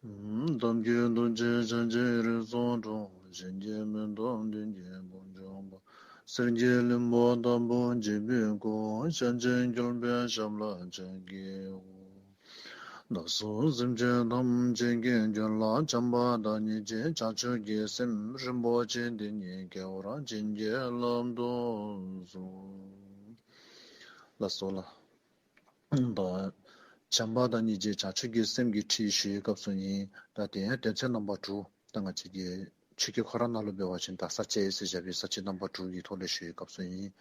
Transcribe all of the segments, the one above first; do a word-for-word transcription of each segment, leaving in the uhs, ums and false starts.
ཐབས་མཁས་ཐུགས་རྗེས་བྱང་ཆུབ་རིགས་སུ་འཁྲུངས། གཞན་གྱིས་མི་ཐུབ་དོན་གྱི་དཔལ་འབྱུང་པ། གསེར་གྱི་ལྷུན་པོ་ལྟ་བུ་བརྗིད་པའི་སྐུ། ཞལ་གཅིག་འཁྱིལ་པའི་ཞབས་ལ་ཕྱག་བགྱིའོ། བདག་སོགས་སེམས་ཅན་ཐམས་ཅད་ཀྱི་རྒྱུད་ལ། བྱམས་པ་དང་སྙིང་རྗེ་བྱང་ཆུབ་ཀྱི་སེམས་རིན་པོ་ཆེ་འདི་ཉིད་སྐྱེ་བར་བྱིན་གྱིས་བརླབ་ཏུ་གསོལ། ལགས་སོ་ལགས། ད་བྱམས་པ་དང་སྙིང་རྗེ་བྱང་ཆུབ་ཀྱི་སེམས་ཀྱི་ཁྲིད་ཞུ་བའི་སྐབས་སུ་ཨིན། ད་དེ་ཡང་དོན་ཚན་རྣམ་པ་དྲུག། ད་ང་བཅས་ཀྱི་ཆོས་ཀྱི་འཁོར་ར་ནང་ལུ་འབད་བ་ཅིན་ད་ས་བཅད་ཟེར་བཞག་པའི་ས་བཅད་རྣམ་པ་དྲུག་གི་ཐོག་ལས་ཞུ་བའི་སྐབས་སུ་ཨིན།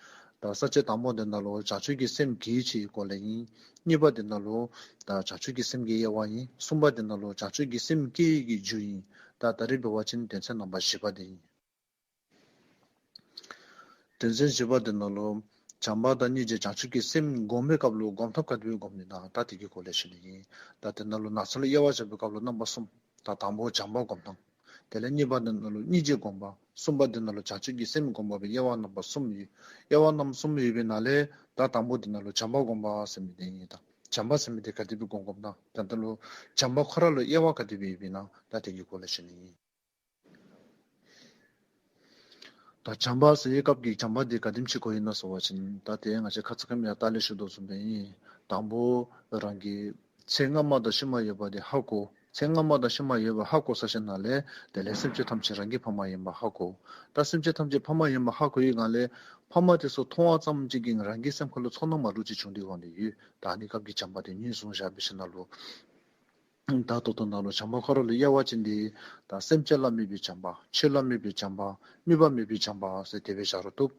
ད་ས་བཅད་དང་པོ་དེ་ནང་ལུ་བྱང་ཆུབ་ཀྱི་སེམས་བསྐྱེད་ཀྱི་སྐོར་ལས་ཨིན། གཉིས་པ་དེ་ནང་ལུ་ད་བྱང་ཆུབ་ཀྱི་སེམས་ཀྱི་དབྱེ་བ་ཨིན། གསུམ་པ་དེ་ནང་ལུ་བྱང་ཆུབ་ཀྱི་སེམས་བསྐྱེད་ཀྱི་རྒྱུ་ཨིན། ད་ད་རེས་འབད་བ་ཅིན་དོན་ཚན་རྣམ་པ་བཞི་པ་དེ་ཨིན། དོན་ཚན་བཞི་པ་དེ་ནང་ལུ་བྱམས་པ་དང་སྙིང་རྗེ་བྱང་ཆུབ་ཀྱི་སེམས་སྒོམ་པའི་སྐབས་ལུ་སྒོམ་ཐབས་ག་དེ་སྦེ་སྒོམ་ནི་ན་ད་དེ་གི་སྐོར་ལས་ཞུ་ནི་ཨིན། ད་དེ་ནང་ལུ་ནང་གསེས་ལུ་དབྱེ་བ་བཞག་པའི་སྐབས་ལུ་རྣམ་པ་གསུམ། ད་དང་པོ་བྱམས་པ་སྒོམ་ཐངས། དེ་ལས་གཉིས་པ་དེ་ནང་ལུ་སྙིང་རྗེ་སྒོམ་པ། གསུམ་པ་དེ་ནང་ལུ་བྱང་ཆུབ་ཀྱི་སེམས་སྒོམ་པ་སྦེ་དབྱེ་བ་རྣམ་པ་གསུམ་ཡོད། དབྱེ་བ་རྣམ་གསུམ་ཡོད་པའི་ནང་ལས་ད་དང་པོ་དེ་ནང་ལུ་བྱམས་པ་སྒོམ་པ་ཟེར་མི་དེ་ཨིན། ད་བྱམས་པ་ཟེར་མི་དེ་ག་དེ་སྦེ་སྒོམ་སྒོམ་ན་ད་ད་ལུ་བྱམས་པ་ཁོ་ར་ལུ་དབྱེ་བ་ག་དེ་སྦེ་ཡོད་པས་ན་ད་དེ་གི་སྐོར་ལས་ཞུ་ནི་ཨིན། ད་བྱམས་པ་ཟེར་བའི་སྐབས་ཀྱི་བྱམས་པ་འདི་ག་དེམ་ཅིག་གོ་ཡི་ན་ཟེར་བ་ཅིན་ད་དེ་ང་བཅས་ཁ་ཙ་ཁ་ཉིནམ་ཡང་ལྟག་ལས་ཞུ་དོ་བཟུམ་སྦེ་ཨིན། དང་པོ་རང་གི་ཚེ་སྔ་མ་དང་ཕྱི་མ་ཡོད་པ་དེ་ཧ་གོ། ཚེ་སྔ་མ་དང་ཕྱི་མ་ཡོད་པ་ཧ་གོ་ཚར་ཞིནམ་ལས་དེ་ལས་སེམས་ཅན་ཐམས་ཅད་རང་གི་ཕ་མ་ཡིན་པ་ཧ་གོ། ད་སེམས་ཅན་ཐམས་ཅད་ཕ་མ་ཡིན་པ་ཧ་གོ་བའི་སྒང་ལས་ཕ་མ་དེ་ཚུ་མཐོང་བ་ཙམ་ཅིག་གིས་རང་གི་སེམས་ཁ་ལུ་ཚོར་སྣང་མ་འདྲཝ་ཅིག་བྱུང་སྟེ་འོང་ནི་ཡོད། ད་ཨ་ནི་སྐབས་ཀྱི་བྱམས་པ་དེ་ངོས་བཟུང་བཞག་པའི་ཕྱིར་ན་ལུ། ད་ད་ལྟོ་ནང་ལུ་བྱམས་པ་ཁོ་ར་ལུ་དབྱེ་བ་ཅིག་འདི་ད་སེམས་ཅན་ལ་དམིགས་པའི་བྱམས་པ། ཆོས་ལ་དམིགས་པའི་བྱམས་པ། དམིགས་པ་མེད་པའི་བྱམས་པ་ཟེར་དེ་སྦེ་བཞག་རུང་བཏུབ།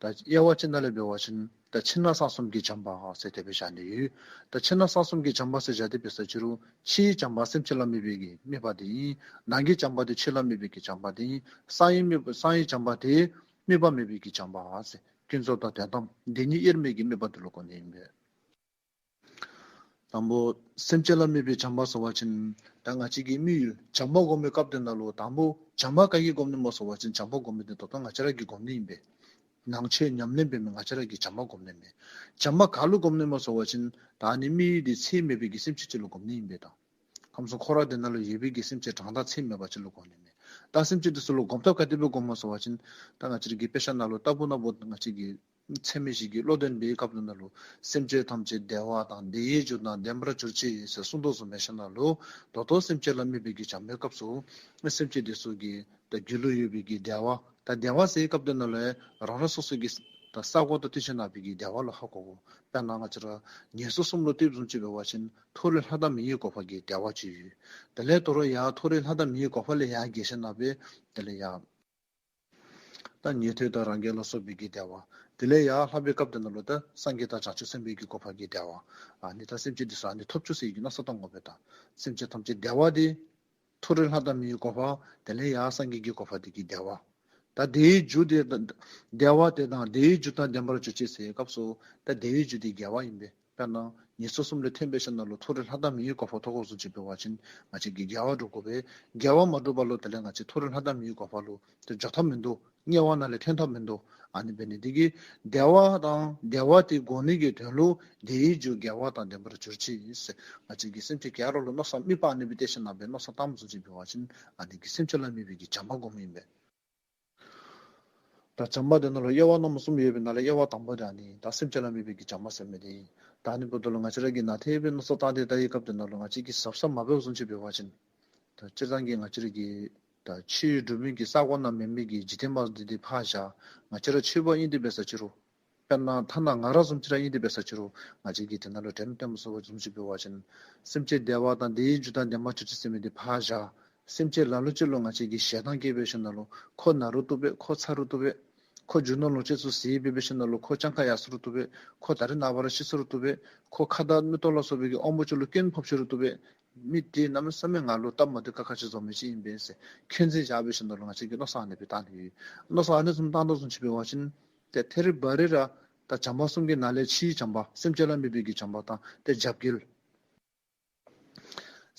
ད་དབྱེ་བ་ཅིག་ནང་ལས་འབད་བ་ཅིན་ད་ཕྱི་ནང་གསང་གསུམ་གྱི་བྱམས་པ་ཟེར་དེ་སྦེ་བཞག་ནི་ཡོད། ད་ཕྱི་ནང་གསང་གསུམ་གྱི་བྱམས་པ་ཟེར་བཞག་སྟེ་འབད་ས་ཅིག་རུང་ཕྱིའི་བྱམས་པ་སེམས་ཅན་ལ་དམིགས་པའི་གི་དམིགས་པ་དེ་ཨིན། ནང་གི་བྱམས་པ་དེ་ཆོས་ལ་དམིགས་པའི་གི་བྱམས་པ་དེ་ཨིན། གསང་བའི་དམིགས་པ་གསང་བའི་བྱམས་པ་དེ་དམིགས་པ་མེད་པའི་གི་བྱམས་པ་ཟེར་ཀུན་རྫོབ་དང་དོན་དམ་བདེན་གཉིས་དབྱེར་མེད་ཀྱི་དམིགས་པ་དེ་ལུ་གོ་ནི་ཨིན་པས། དང་པོ་སེམས་ཅན་ལ་དམིགས་པའི་བྱམས་པ་ཟེར་བ་ཅིན་ད་ང་བཅས་ཀྱི་དམིགས་ཡུལ་བྱམས་པ་སྒོམ་པའི་སྐབས་དེ་ནང་ལུ་དང་པོ་བྱམས་པ་ག་གིས་སྒོམ་ནི་སྨོ་ཟེར་བ་ཅིན་བྱམས་པ་སྒོམ་མི་དེ་ད་ལྟོ་ང་བཅས་ར་གིས་སྒོམ་ནི་ཨིན་པས། ནང་ཆོས་ཉམས་ལེན་འབད་མི་ང་བཅས་ར་གིས་བྱམས་པ་སྒོམ་ནི་མས། བྱམས་པ་ག་ལུ་སྒོམ་ནི་སྨོ་ཟེར་བ་ཅིན་ད་ཨ་ནི་དམིགས་ཡུལ་དེ་ཚད་མེད་པའི་གི་སེམས་ཅན་ཅིག་ལུ་སྒོམ་ནི་ཨིན་པས། ད་ཁམས་གསུམ་འཁོར་བ་དེ་ནང་ལུ་ཡོད་པའི་གི་སེམས་ཅན་གྲངས་མཐའ་ཚད་མེད་པ་ཅིག་ལུ་སྒོམ་ནི་མས། ད་སེམས་ཅན་དེ་ཚུ་ལུ་སྒོམ་ཐབས་ག་དེ་སྦེ་སྒོམ་སྨོ་ཟེར་བ་ཅིན་ད་ང་བཅས་ར་གི་དཔེ་ཆ་ནང་ལུ་ལྟ་བུ་ན་བུ་ང་བཅས་ཀྱི་ཚད་མེད་བཞི་གི་བློ་ལྡན་པའི་སྐབས་དེ་ནང་ལུ་སེམས་ཅན་ཐམས་ཅད་བདེ་བ་དང་བདེ་བའི་རྒྱུ་དང་ལྡན་པར་གྱུར་ཅིག་ཟེར་གསུངས་དོ་བཟུམ་སྦེ་ཞིནམ་ལས་ད་ལྟོ་སེམས་ཅན་ལ་དམིགས་པའི་གི་བྱམས་པའི་སྐབས་སུ་སེམས་ཅན་དེ་ཚུ་གི་ད་རྒྱུད་ལུ་ཡོད་པའི་གི་བདེ་བ། ད་བདེ་བ་ཟེར་བའི་སྐབས་དེ་ནང་ལུ་རང་རང་སོ་སོ་གི་ད་ས་གོ་དང་དེ་བཞིན་ན་བའི་གི་བདེ་བ་ལུ་ཧ་གོ་དགོ། དཔེར་ན་ང་བཅས་ར་ངན་སོང་གསུམ་ལུ་ལྟོས་བཟུམ་ཅིག་འབད་བ་ཅིན་མཐོ་རིས་ལྷ་དང་མིའི་གོ་འཕང་གི་བདེ་བ་ཅིག་ཡོད། དེ་ལས་དོ་རུང་ཡར་མཐོ་རིས་ལྷ་དང་མིའི་གོ་འཕང་ལས་ཡར་བརྒལ་ཞིནམ་ལས་དེ་ལས་ཡར་ད་ཉན་ཐོས་དང་རང་རྒྱལ་ལ་སོགས་པའི་གི་བདེ་བ། དེ་ལས་ཡར་ལྷག་པའི་སྐབས་དེ་ནང་ལུ་ད་སངས་རྒྱས་དང་བྱང་ཆུབ་སེམས་དཔའི་གི་གོ་འཕང་གི་བདེ་བ། ཨ་ནི་ད་སེམས་ཅན་དེ་ཚུ་ཨ་ནི་ཐོབ་བཅུག་ཟེར་གྱི་མནོ་བསམ་བཏང་དགོ་པས། ད་སེམས་ཅན་ཐམས་ཅད་བདེ་བ་དེ་མཐོ་རིས་ལྷ་དང་མིའི་གོ་འཕང་། དེ་ལས་ཡར་སངས་རྒྱས་ཀྱི་གོ་འཕང་དེ་གི་བདེ་བ། ད་དེའི་རྒྱུ་དེ་ད་བདེ་བ་དེ་དང་དེའི་རྒྱུ་དང་ལྡན་པར་གྱུར་ཅིག་ཟེར་བའི་སྐབས་སུ་ད་དེའི་རྒྱུ་དེ་དགེ་བ་ཨིན་པས། དཔེར་ན་ངན་སོང་གསུམ་ལས་ཐོན་པའི་ཞིནམ་ལས་མཐོ་རིས་ལྷ་དང་མིའི་གོ་འཕང་ཐོབ་དགོ་བཟུམ་ཅིག་འབད་བ་ཅིན་ང་བཅས་ཀྱིས་དགེ་བ་སྒྲུབ་དགོ་པས། དགེ་བ་མ་སྒྲུབ་པ་ལུ་དེ་ལས་ང་བཅས་མཐོ་རིས་ལྷ་དང་མིའི་གོ་འཕང་ལུ་དེ་འགྱོ་ཐབས་མིན་འདུག། དམྱལ་བ་ནང་ལས་ཐོན་ཐབས་མིན་འདུག། ཨ་ནི་འབད་ནི་དེ་གིས་བདེ་བ་དང་བདེ་བ་དེ་དགོ་ནི་གི་དོན་ལུ་དེའི་རྒྱུ་དགེ་བ་དང་ལྡན་པར་གྱུར་ཅིག་ཟེར་ང་བཅས་ཀྱིས་སེམས་ཅན་ག་ར་ལུ་མནོ་བསམ་དམིགས་པ་ཨ་ནི་སྦེ་གཏད་ཞིནམ་ལས་མནོ་བསམ་བཏངམ་བཟུམ་ཅིག་འབད་བ་ཅིན་ཨ་ནི་གིས་སེམས་ཅན་ལ་དམིགས་པའི་གི་བྱམས་པ་སྒོམ་ཨིན་པས། ད་བྱམས་པ་དེ་ནང་ལུ་དབྱེ་བ་རྣམ་གསུམ་ཡོད་པའི་ནང་ལས་དབྱེ་བ་དང་པོ་དེ་ཨ་ནི་ད་སེམས་ཅན་ལ་དམིགས་པའི་གི་བྱམས་པ་ཟེར་མི་དེ་ཨིན། ད་ཨ་ནི་འབདཝ་ད་ལུ་ང་བཅས་ར་གིས་ནན་ཏན་སྦེ་མནོ་བསམ་བཏང་སྟེ་ད་ཡི་སྐབས་དེ་ནང་ལུ་ང་བཅས་ཀྱིས་གཟབ་གཟབ་མ་འབད་བཟུམ་ཅིག་འབད་བ་ཅིན་ད་སྤྱིར་བཏང་གི་ང་བཅས་ར་གི་ད་ཆོས་སྒྲུབ་མི་གི་ས་གོ་ནང་མེད་མི་གི་འཇིག་རྟེན་པ་འདི་དེ་ཕར་བཞག། ང་བཅས་ར་ཆོས་པ་ཨིན་ཏེ་འབད་ས་ཅིག་རུང་དཔེར་ན་ཐ་ན་ང་ར་བཟུམ་ཅིག་ར་ཨིན་ཏེ་འབད་ས་ཅིག་རུང་ང་བཅས་ཀྱིས་དེ་ནང་ལུ་དྲནམ་བཏོནམ་སོང་བ་བཟུམ་ཅིག་འབད་བ་ཅིན་སེམས་ཅན་བདེ་བ་དང་དེའི་རྒྱུ་དང་ལྡན་པར་གྱུར་ཅིག་ཟེར་མི་དེ་ཕར་བཞག། སེམས་ཅན་ལ་ལུ་ཅིག་ལུ་ང་བཅས་ཀྱིས་ཞེ་སྡང་སྐྱེས་པའི་ཞིནམ་ལས་ཁོ་ན་རུང་བཏུབ་པས། ཁོ་ཚ་རུང་བཏུབ་པས། ཁོ་རྒྱུ་ནོར་ལོངས་སྤྱོད་ཚུ་ཟད་སྦེ་འབད་ཞིནམ་ལས་ཁོ་སྤྱང་ཀ་ཡར་སོ་རུང་བཏུབ་པས། ཁོ་ད་རིས་ནངས་པ་ར་ཤི་སོ་རུང་བཏུབ་པས། ཁོ་ཁ་དོག་མིག་ཏོ་ལ་སོགས་པའི་གི་དབང་པོ་ཅིག་ལུ་སྐྱོན་ཕོག་ཅི་རུང་བཏུབ་པས། མི་དེ་གནམ་མེད་ས་མེད་ང་ལུ་སྟབས་མ་བདེ་ཁག་ཁ་ཅིག་བཟོ་མི་ཅིག་ཨིན་པས་ཟེར་ཁྱད་འཛིན་བཞག་པའི་ཞིནམ་ལས་ང་བཅས་ཀྱིས་མནོ་བསམ་ཨ་ནི་སྦེ་བཏང་ནི་ཡོད། མནོ་བསམ་ཨ་ནི་བཟུམ་བཏང་དོ་བཟུམ་ཅིག་འབད་བ་ཅིན་ཏེ་ཐད་རི་བ་རི་ར་ད་བྱམས་པ་གསུམ་གྱི་ནང་ལས་ཕྱིའི་བྱམས་པ་སེམས་ཅན་ལ་དམིགས་པའི་གི་བྱམས་པ་དང་ཏེ་རྒྱབ་འགལ།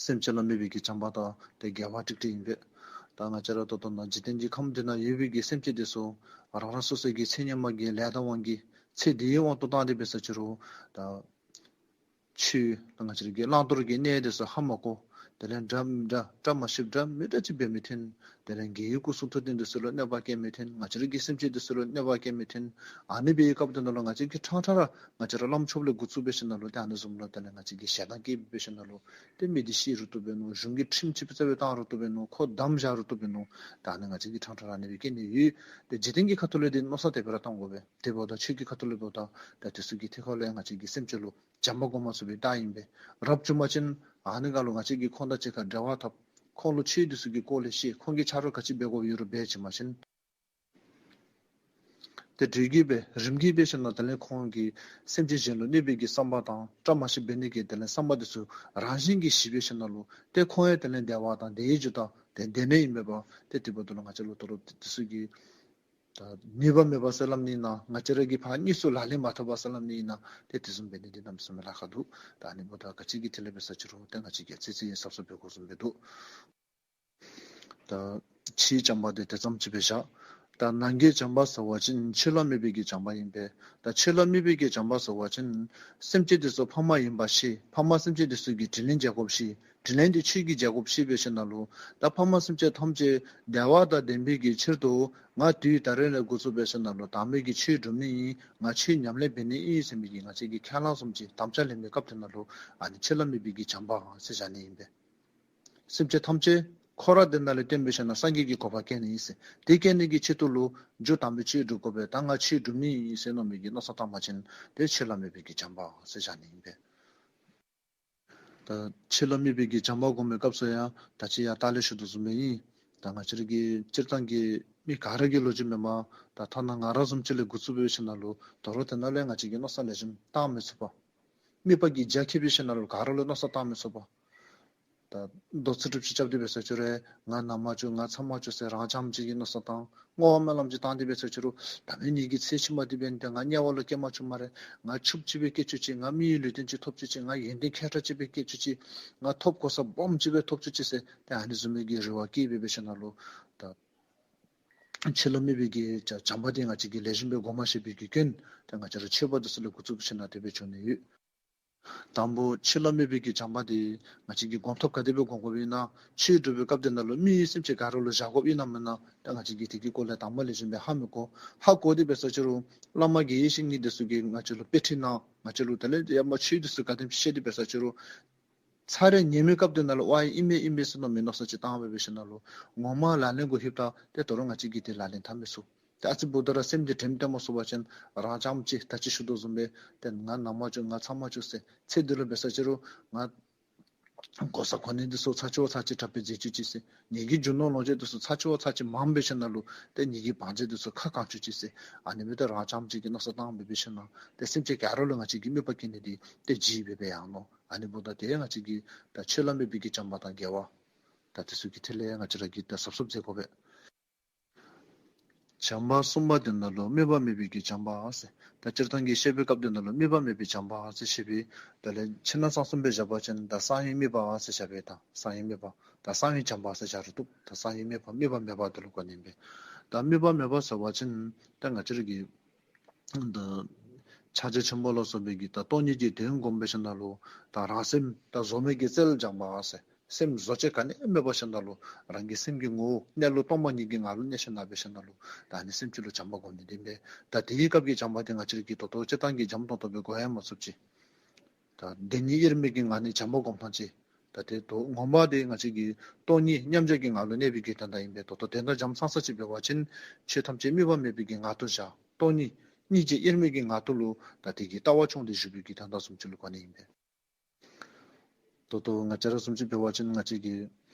སེམས་ཅན་ལ་དམིགས་པའི་གི་བྱམས་པ་དང་ཏེ་འགལ་བ་ཀྲིག་ཀྲི་ཨིན་པས། ད་ང་བཅས་ར་ད་ལྟོ་ནཱ་འཇིག་རྟེན་གྱི་ཁམས་འདི་ནང་ཡོད་པའི་གི་སེམས་ཅན་དེ་ཚུ་རང་རང་སོ་སོ་གི་ཚེ་སྔོན་མ་གི་ལས་དང་དབང་གིས་ཚེ་འདིའི་དབང་དུ་བཏང་སྟེ་འབད་ས་ཅིག་རུང་ད་ཆོས་ད་ང་བཅས་ར་གི་བླང་དོར་གྱི་གནས་དེ་ཚུ་ཧ་མ་གོ། དེ་ལས་འདྲ་འདྲ་བཀྲ་མ་ཤིསཔ་འདྲ་མི་འདྲ་ཅིག་འབད་མི་འཐོན། དེ་ལས་རྒྱལ་བའི་སྐུ་གསུང་ཐུགས་རྟེན་འདི་ཚུ་ལུ་གནོད་པ་བཀལ་མི་འཐོན། ང་བཅས་ར་གི་སེམས་ཅན་འདི་ཚུ་ལུ་གནོད་པ་བཀལ་མི་འཐོན། ཨ་ནི་འབད་བའི་སྐབས་དེ་ནང་ལུ་ང་བཅས་ཀྱིས་ཕྲང་ཕྲང་ར་ང་བཅས་ར་བླམ་ཆོསཔ་ལས་འགོ་བཙུགས་འབད་ཞིནམ་ལས་ཏེ་ཨ་ནི་བཟུམ་ལུ་དེ་ལས་ང་བཅས་ཀྱིས་ཞེ་སྡང་སྐྱེས་འབད་ཞིནམ་ལས་ཏེ་མི་འདི་ཤི་རུང་བཏུབ་པས་མནོ། གཞུང་གི་ཁྲིམས་ཅིག་སྦེ་རྩ་བའི་བཏང་རུང་བཏུབ་པས་མནོ། ཁོ་བསྡམ་བཞག་རུང་བཏུབ་པས་མནོ། ད་ཨ་ནི་ང་བཅས་ཀྱིས་ཕྲང་ཕྲང་ར་ཨ་ནི་སྦེ་བཀལ་ནི་ཡོད། ཏེ་འཇིག་རྟེན་གྱི་ཁ་ཐུག་ལས་འདི་མནོ་བསམ་དེ་སྦེ་ར་བཏང་དགོ་པས། དེ་འབདཝ་ད་ཆོས་ཀྱི་ཁ་ཐུག་ལས་འབདཝ་ད་ད་དེ་ཚུ་གི་ཐད་ཁར་ལས་ང་བཅས་ཀྱི་སེམས་ཅན་ལུ་བྱམས་པ་སྒོམ་ཚུགས་པའི་རྟགས་ཨིན་པས། རབ་བྱུང་པ་ཅིན་ཨ་ནི་ག་ལུ་ང་བཅས་ཀྱིས་ཁོང་དང་གཅིག་ཁར་འབྲེལ་བ་འཐབ། ཁོང་ལུ་ཆོས་འདི་ཚུ་གི་སྐོར་ལས་བཤད། ཁོང་གིས་ཆ་རོགས་ག་ཅི་འབད་དགོཔ་ཡོད་རུང་འབད་བྱིན་པ་ཅིན། ཏེ་དེ་གིས་སྦེ་རིམ་གྱིས་སྦེ་ཞིནམ་ལས་དེ་ལས་ཁོང་གིས་སེམས་ཅན་གཞན་ལུ་གནོད་པའི་གི་བསམ་པ་དང་བཀྲ་མ་ཤིསཔ་འབད་ནི་གི་དེ་ལས་བསམ་པ་འདི་ཚུ་རང་བཞིན་གྱིས་ཞི་འབད་ཞིནམ་ལས་ཏེ་ཁོང་ཡང་དེ་ལས་བདེ་བ་དང་བདེ་བའི་རྒྱུ་དང་ཏེ་བདེ་གནས་ཨིན་པས་པ། ཏེ་དེ་འབདཝ་ད་ལུ་ང་བཅས་ལུ་དོ་རུང་དེ་ཚུ་གི་ད་ནུས་པ་མེད་པ་ཟེར་སླབ་ནི་ཨིན་ན། ང་བཅས་ར་གིས་ཕར་དངོས་སུ་ལག་ལེན་མ་འཐབ་པས་ཟེར་སླབ་ནི་ཨིན་ན། ཏེ་དེ་བཟུམ་འབད་ནི་འདི་གནམ་མེད་ས་མེད་ལཱ་ཁག་འདུག། ད་ཨ་ནི་འབདཝ་ད་ག་ཅི་གི་ཐད་ལས་འབད་ས་ཅི་རུང་ཏེ་ང་བཅས་ཀྱིས་ཨ་ཙི་ཙི་གསབ་གསབ་འབད་དགོ་བཟུམ་སྦེ་འདུག། ད་ཕྱིའི་བྱམས་པ་འདི་དེ་ཙམ་ཅིག་སྦེ་བཞག། ད་ནང་གི་བྱམས་པ་ཟེར་བ་ཅིན་ཆོས་ལ་དམིགས་པའི་གི་བྱམས་པ་ཨིན་པས། ད་ཆོས་ལ་དམིགས་པའི་གི་བྱམས་པ་ཟེར་བ་ཅིན་སེམས་ཅན་འདི་ཚུ་ཕ་མ་ཨིན་པ་ཤེས། ཕ་མ་སེམས་ཅན་འདི་ཚུ་གི་དྲིན་ལན་འཇལ་དགོཔ་ཤེས། དྲིན་ལན་འདི་ཆོས་ཀྱིས་འཇལ་དགོཔ་ཤེས་འབད་ཞིནམ་ལས་ད་ཕ་མ་སེམས་ཅན་ཐམས་ཅད་བདེ་བ་དང་ལྡན་པའི་གི་ཕྱིར་དུ་ང་དུས་ད་རེས་ནས་འགོ་བཙུགས་འབད་ཞིནམ་ལས་དམ་པའི་གི་ཆོས་སྒྲུབ་ནི་ཨིན། ང་ཆོས་ཉམས་ལེན་འབད་ནི་ཨིན་ཟེར་མི་གི་ང་བཅས་ཀྱིས་ཁས་བླངས་བཟུམ་ཅིག་དམ་བཅའ་ལེན་པའི་སྐབས་དེ་ནང་ལུ་ཨ་ནི་ཆོས་ལ་དམིགས་པའི་གི་བྱམས་པ་ཟེར་བཞག་ནི་ཨིན་པས། སེམས་ཅན་ཐམས་ཅད་འཁོར་བ་འདི་ནང་ལས་བཏོན་འབད་ཞིནམ་ལས་སངས་རྒྱས་ཀྱི་གོ་འཕང་བཀལ་ནི་ཨིན་ཟེར། དེ་བཀལ་ནི་གི་ཆེད་དུ་ལུ་རྒྱུ་དམ་པའི་ཆོས་སྒྲུབ་དགོ་པས། ད་ང་ཆོས་སྒྲུབ་ནི་ཨིན་ཟེར་མནོ་མི་གི་མནོ་བསམ་བཏང་པ་ཅིན་ཏེ་ཆོས་ལ་དམིགས་པའི་གི་བྱམས་པ་ཟེར་བཞག་ནི་ཨིན་པས། ད་ཆོས་ལ་དམིགས་པའི་གི་བྱམས་པ་སྒོམ་པའི་སྐབས་སུ་ཡང་ད་ཅི་ཡང་ད་ལས་ཞུ་དོ་བཟུམ་སྦེ་ཨིན། ད་ང་བཅས་ར་གི་སྤྱིར་བཏང་གི་མི་ག་ར་གི་ལོ་རྒྱུས་མེན་པ། ད་ཐ་ན་ང་ར་བཟུམ་ཅིག་ལས་འགོ་བཙུགས་འབད་ཞིནམ་ལས་དོ་རུང་དེ་ནང་ལས་ང་བཅས་ཀྱིས་མནོ་བསམ་ལེགས་ཤོམ་བཏང་མི་ཚུགས་པ། དམིགས་པ་གི་རྒྱ་ཁྱབ་འབད་ཞིནམ་ལས་ག་ར་ལུ་མནོ་བསམ་བཏང་མི་ཚུགས་པ། ད་རྡོག་རྩ་གྲུབ་ཅིག་རྐྱབ་སྟེ་འབད་ས་ཅི་རུང་ང་ན་མ་བཅུག་ང་ཚ་མ་བཅུག་ཟེར་རང་རྐྱངམ་གཅིག་གི་མནོ་བསམ་བཏང་། བསྔོ་བ་སྨོན་ལམ་ཅིག་བཏང་སྟེ་འབད་ས་ཅི་རུང་ད་མི་ངེ་གི་ཚེ་ཕྱི་མ་འདི་འབདན་ཏེ་ང་དམྱལ་བ་ལུ་སྐྱེ་མ་བཅུག་སྨ་རེ། ང་ཕྱུགཔོ་ཅིག་སྦེ་སྐྱེ་བཅུག་ཅིག། ང་མི་ཡི་ལུས་རྟེན་ཅིག་ཐོབ་བཅུག་ཅིག། ང་ཡོན་ཏན་མཁས་དྲགས་ཅིག་སྦེ་སྐྱེ་བཅུག་ཅིག། ང་ཐོབ་གོ་ས་སྦོམ་ཅིག་སྦེ་ཐོབ་བཅུག་ཅིག་ཟེར་ཏེ་ཨ་ནི་བཟུམ་མའི་གི་རེ་བ་བསྐྱེད་འབད་འབད་ཞིནམ་ལས་ད་ཆོས་ལ་དམིགས་པའི་གི་བྱ་བྱམས་པ་འདི་ང་བཅས་ཀྱིས་ལེགས་ཤོམ་སྦེ་སྒོམ་ཤེས་པའི་གི་སྐྱོན་ཏེ་ང་བཅས་ར་ཆོས་པ་འདི་ཚུ་ལས་འགོ་བཙུགས་འབད་ཞིནམ་ལས་དེ་སྦེ་བྱུང་ནི་ཡོད། དང་པོ་ཆོས་ལ་དམིགས་པའི་གི་བྱམས་པ་འདི་ང་བཅས་ཀྱིས་སྒོམ་ཐབས་ག་དེ་སྦེ་སྒོམ་དགོཔ་ཨིན་ན། ཆོས་སྒྲུབ་པའི་སྐབས་དེ་ནང་ལུ་མི་ཡི་སེམས་ཅན་ག་ར་ལུ་བཞག་དགོཔ་ཨིན་ན་མེན་ན། ད་ང་བཅས་ཀྱིས་དེ་གི་སྐོར་ལས་དང་པ་ལེགས་ཤོམ་སྦེ་ཧ་མི་གོ། ཧ་གོ་སྟེ་འབད་ས་ཅི་རུང་བླ་མ་དགེ་བའི་བཤེས་གཉེན་འདི་ཚུ་གིས་ང་བཅས་ལུ་དཔེ་ཁྲིད་གནང་། ང་བཅས་ལུ་དེ་ལས་ཡར་མར་ཆོས་འདི་ཚུ་ག་དེམ་ཅིག་བཤད་དེ་འབད་ས་ཅི་རུང་ཚར་རེ་ཉན་མི་སྐབས་དེ་ནང་ལུ་ཝའི་ཨིན་མས་ཨིན་མས་ཟེར་མནོ་མི་མནོ་བསམ་ཅིག་བཏང་འབད་འབད་ཞིནམ་ལས་ངོ་མ་ལག་ལེན་གུ་ལྷོདཔ་ད་ཏེ་དོ་རུང་ང་བཅས་ཀྱིས་དེ་ལག་ལེན་འཐབ་མི་ཚུགས། ཏེ་ཨ་ཙི་འབདཝ་ད་ར་སེམས་འདི་དྲནམ་ཏེ་མ་ཚུགས་པ་ཅིན་རང་རྐྱངམ་གཅིག་ད་ཅི་ཞུ་དོ་བཟུམ་སྦེ་ཏེ་ང་ན་མ་བཅུག་ང་ཚ་མ་བཅུག་ཟེར་ཚེ་འདི་ལུ་འབད་ས་ཅི་རུང་ང་གོ་ས་གོ་གནས་འདི་ཚུ་ཚར་གཅིག་བ་ཚར་གཅིག་དྲག་སྦེ་མཛད་བཅུག་ཅིག་ཟེར། ངེ་གི་རྒྱུ་ནོར་ལོངས་སྤྱོད་འདི་ཚུ་ཚར་གཅིག་བ་ཚར་གཅིག་མངམ་འབད་ཞིནམ་ལས་ཏེ་ངེ་གི་བང་མཛོད་འདི་ཚུ་ཁ་གང་བཅུག་ཅིག་ཟེར། ཨ་ནི་སྦེ་ཏེ་རང་རྐྱངམ་གཅིག་གི་མནོ་བསམ་བཏང་འབད་འབད་ཞིནམ་ལས་ཏེ་སེམས་ཅན་ག་ར་ལུ་ང་བཅས་ཀྱིས་དམིགས་པ་བསྐྱེད་ནི་འདི་ཏེ་ལྗིད་འབད་འབད་ཡར་ནུག། ཨ་ནི་འབདཝ་ད་ཏེ་ང་བཅས་ཀྱིས་ད་ཆོས་ལ་དམིགས་པའི་གི་བྱམས་པ་དང་དགེ་བ་ད་དེ་ཚུ་གི་ཐད་ལས་ང་བཅས་ར་གིས་ད་གསབ་གསབ་མཛད་དགོ་པས། བྱམས་པ་གསུམ་པ་དེ་ནང་ལུ་དམིགས་པ་མེད་པའི་གི་བྱམས་པ་ཟེར། ད་སྤྱིར་བཏང་གི་བཤད་པའི་སྐབས་དེ་ནང་ལུ་དམིགས་པ་མེད་པའི་བྱམས་པ་ཟེར་བཤད་པས། དེ་ལས་ཕྱི་ནང་གསང་གསུམ་སྦེ་བཞག་པ་ཅིན་ད་གསང་བའི་དམིགས་པ་ཟེར་བཞག་པས། ད་གསང་བའི་དམིགས་པ་ད་གསང་བའི་བྱམས་པ་ཟེར་བཞག་རུང་བཏུབ། ད་གསང་བའི་དམིགས་པ་དམིགས་པ་མེད་པ་དེ་ལུ་གོ་ནི་ཨིན་པས། ད་དམིགས་པ་མེད་པ་ཟེར་བ་ཅིན་ད་ང་བཅས་ར་གི་ད་ཕྱག་རྒྱ་ཆེན་པོ་ལ་སོགས་པའི་གི་ད་སྟོང་ཉིད་ཀྱི་དོན་བསྒོམ་འབད་ཞིནམ་ལས་ད་རང་སེམས་ད་བཟོ་མེད་ཀྱི་རྩལ་སྦྱང་བ་ཟེར། སེམས་བཟོ་བཅོས་ག་ནི་མེད་པར་ཞིནམ་ལས་རང་གི་སེམས་ཀྱི་ངོ་བོ་གནས་ལུགས་སྟོང་པ་ཉིད་ཀྱི་ངང་ལུ་གནས་ཞིནམ་འབད་ཞིནམ་ལས་ད་ཨ་ནི་སེམས་ཅན་ལུ་བྱམས་པ་སྒོམ་ནི་འདི་ཨིན་པས། ད་དེའི་སྐབས་ཀྱི་བྱམས་པ་འདི་ང་བཅས་ར་གིས་ད་ལྟོ་སྤྱིར་བཏང་གི་འཇམ་ཏོང་ཏོ་སྦེ་གོ་ཡང་མ་ཚུགས་ཅི། ད་བདེན་གཉིས་དབྱེར་མེད་ཀྱི་ངང་ནས་བྱམས་པ་སྒོམ་ཐངས་ཅིག། ད་དེ་ད་ངོ་མ་དེ་ང་བཅས་ཀྱི་སྟོང་ཉིད་མཉམ་གཞག་གི་ངང་ལུ་གནས་པའི་གི་དོན་དག་ཨིན་པས། ད་ལྟོ་དོན་དག་འཇམ་ཚང་ས་ཅིག་འབད་བ་ཅིན་ཆོས་ཐམས་ཅད་དམིགས་པ་མེད་པའི་གི་ངང་དུ་བཞག། སྟོང་ཉིད་སྙིང་རྗེ་དབྱེར་མེད་ཀྱི་ངང་དུ་ལུ་ད་དེ་གི་ལྟ་བ་ཆུང་དེ་བཞུགས་པའི་གི་དོན་དག་བཟུམ་ཅིག་ལུ་གོ་ནི་ཨིན་པས། ད་ལྟོ་ང་བཅས་ར་བཟུམ་ཅིག་འབད་བ་ཅིན་ང་བཅས་ཀྱིས་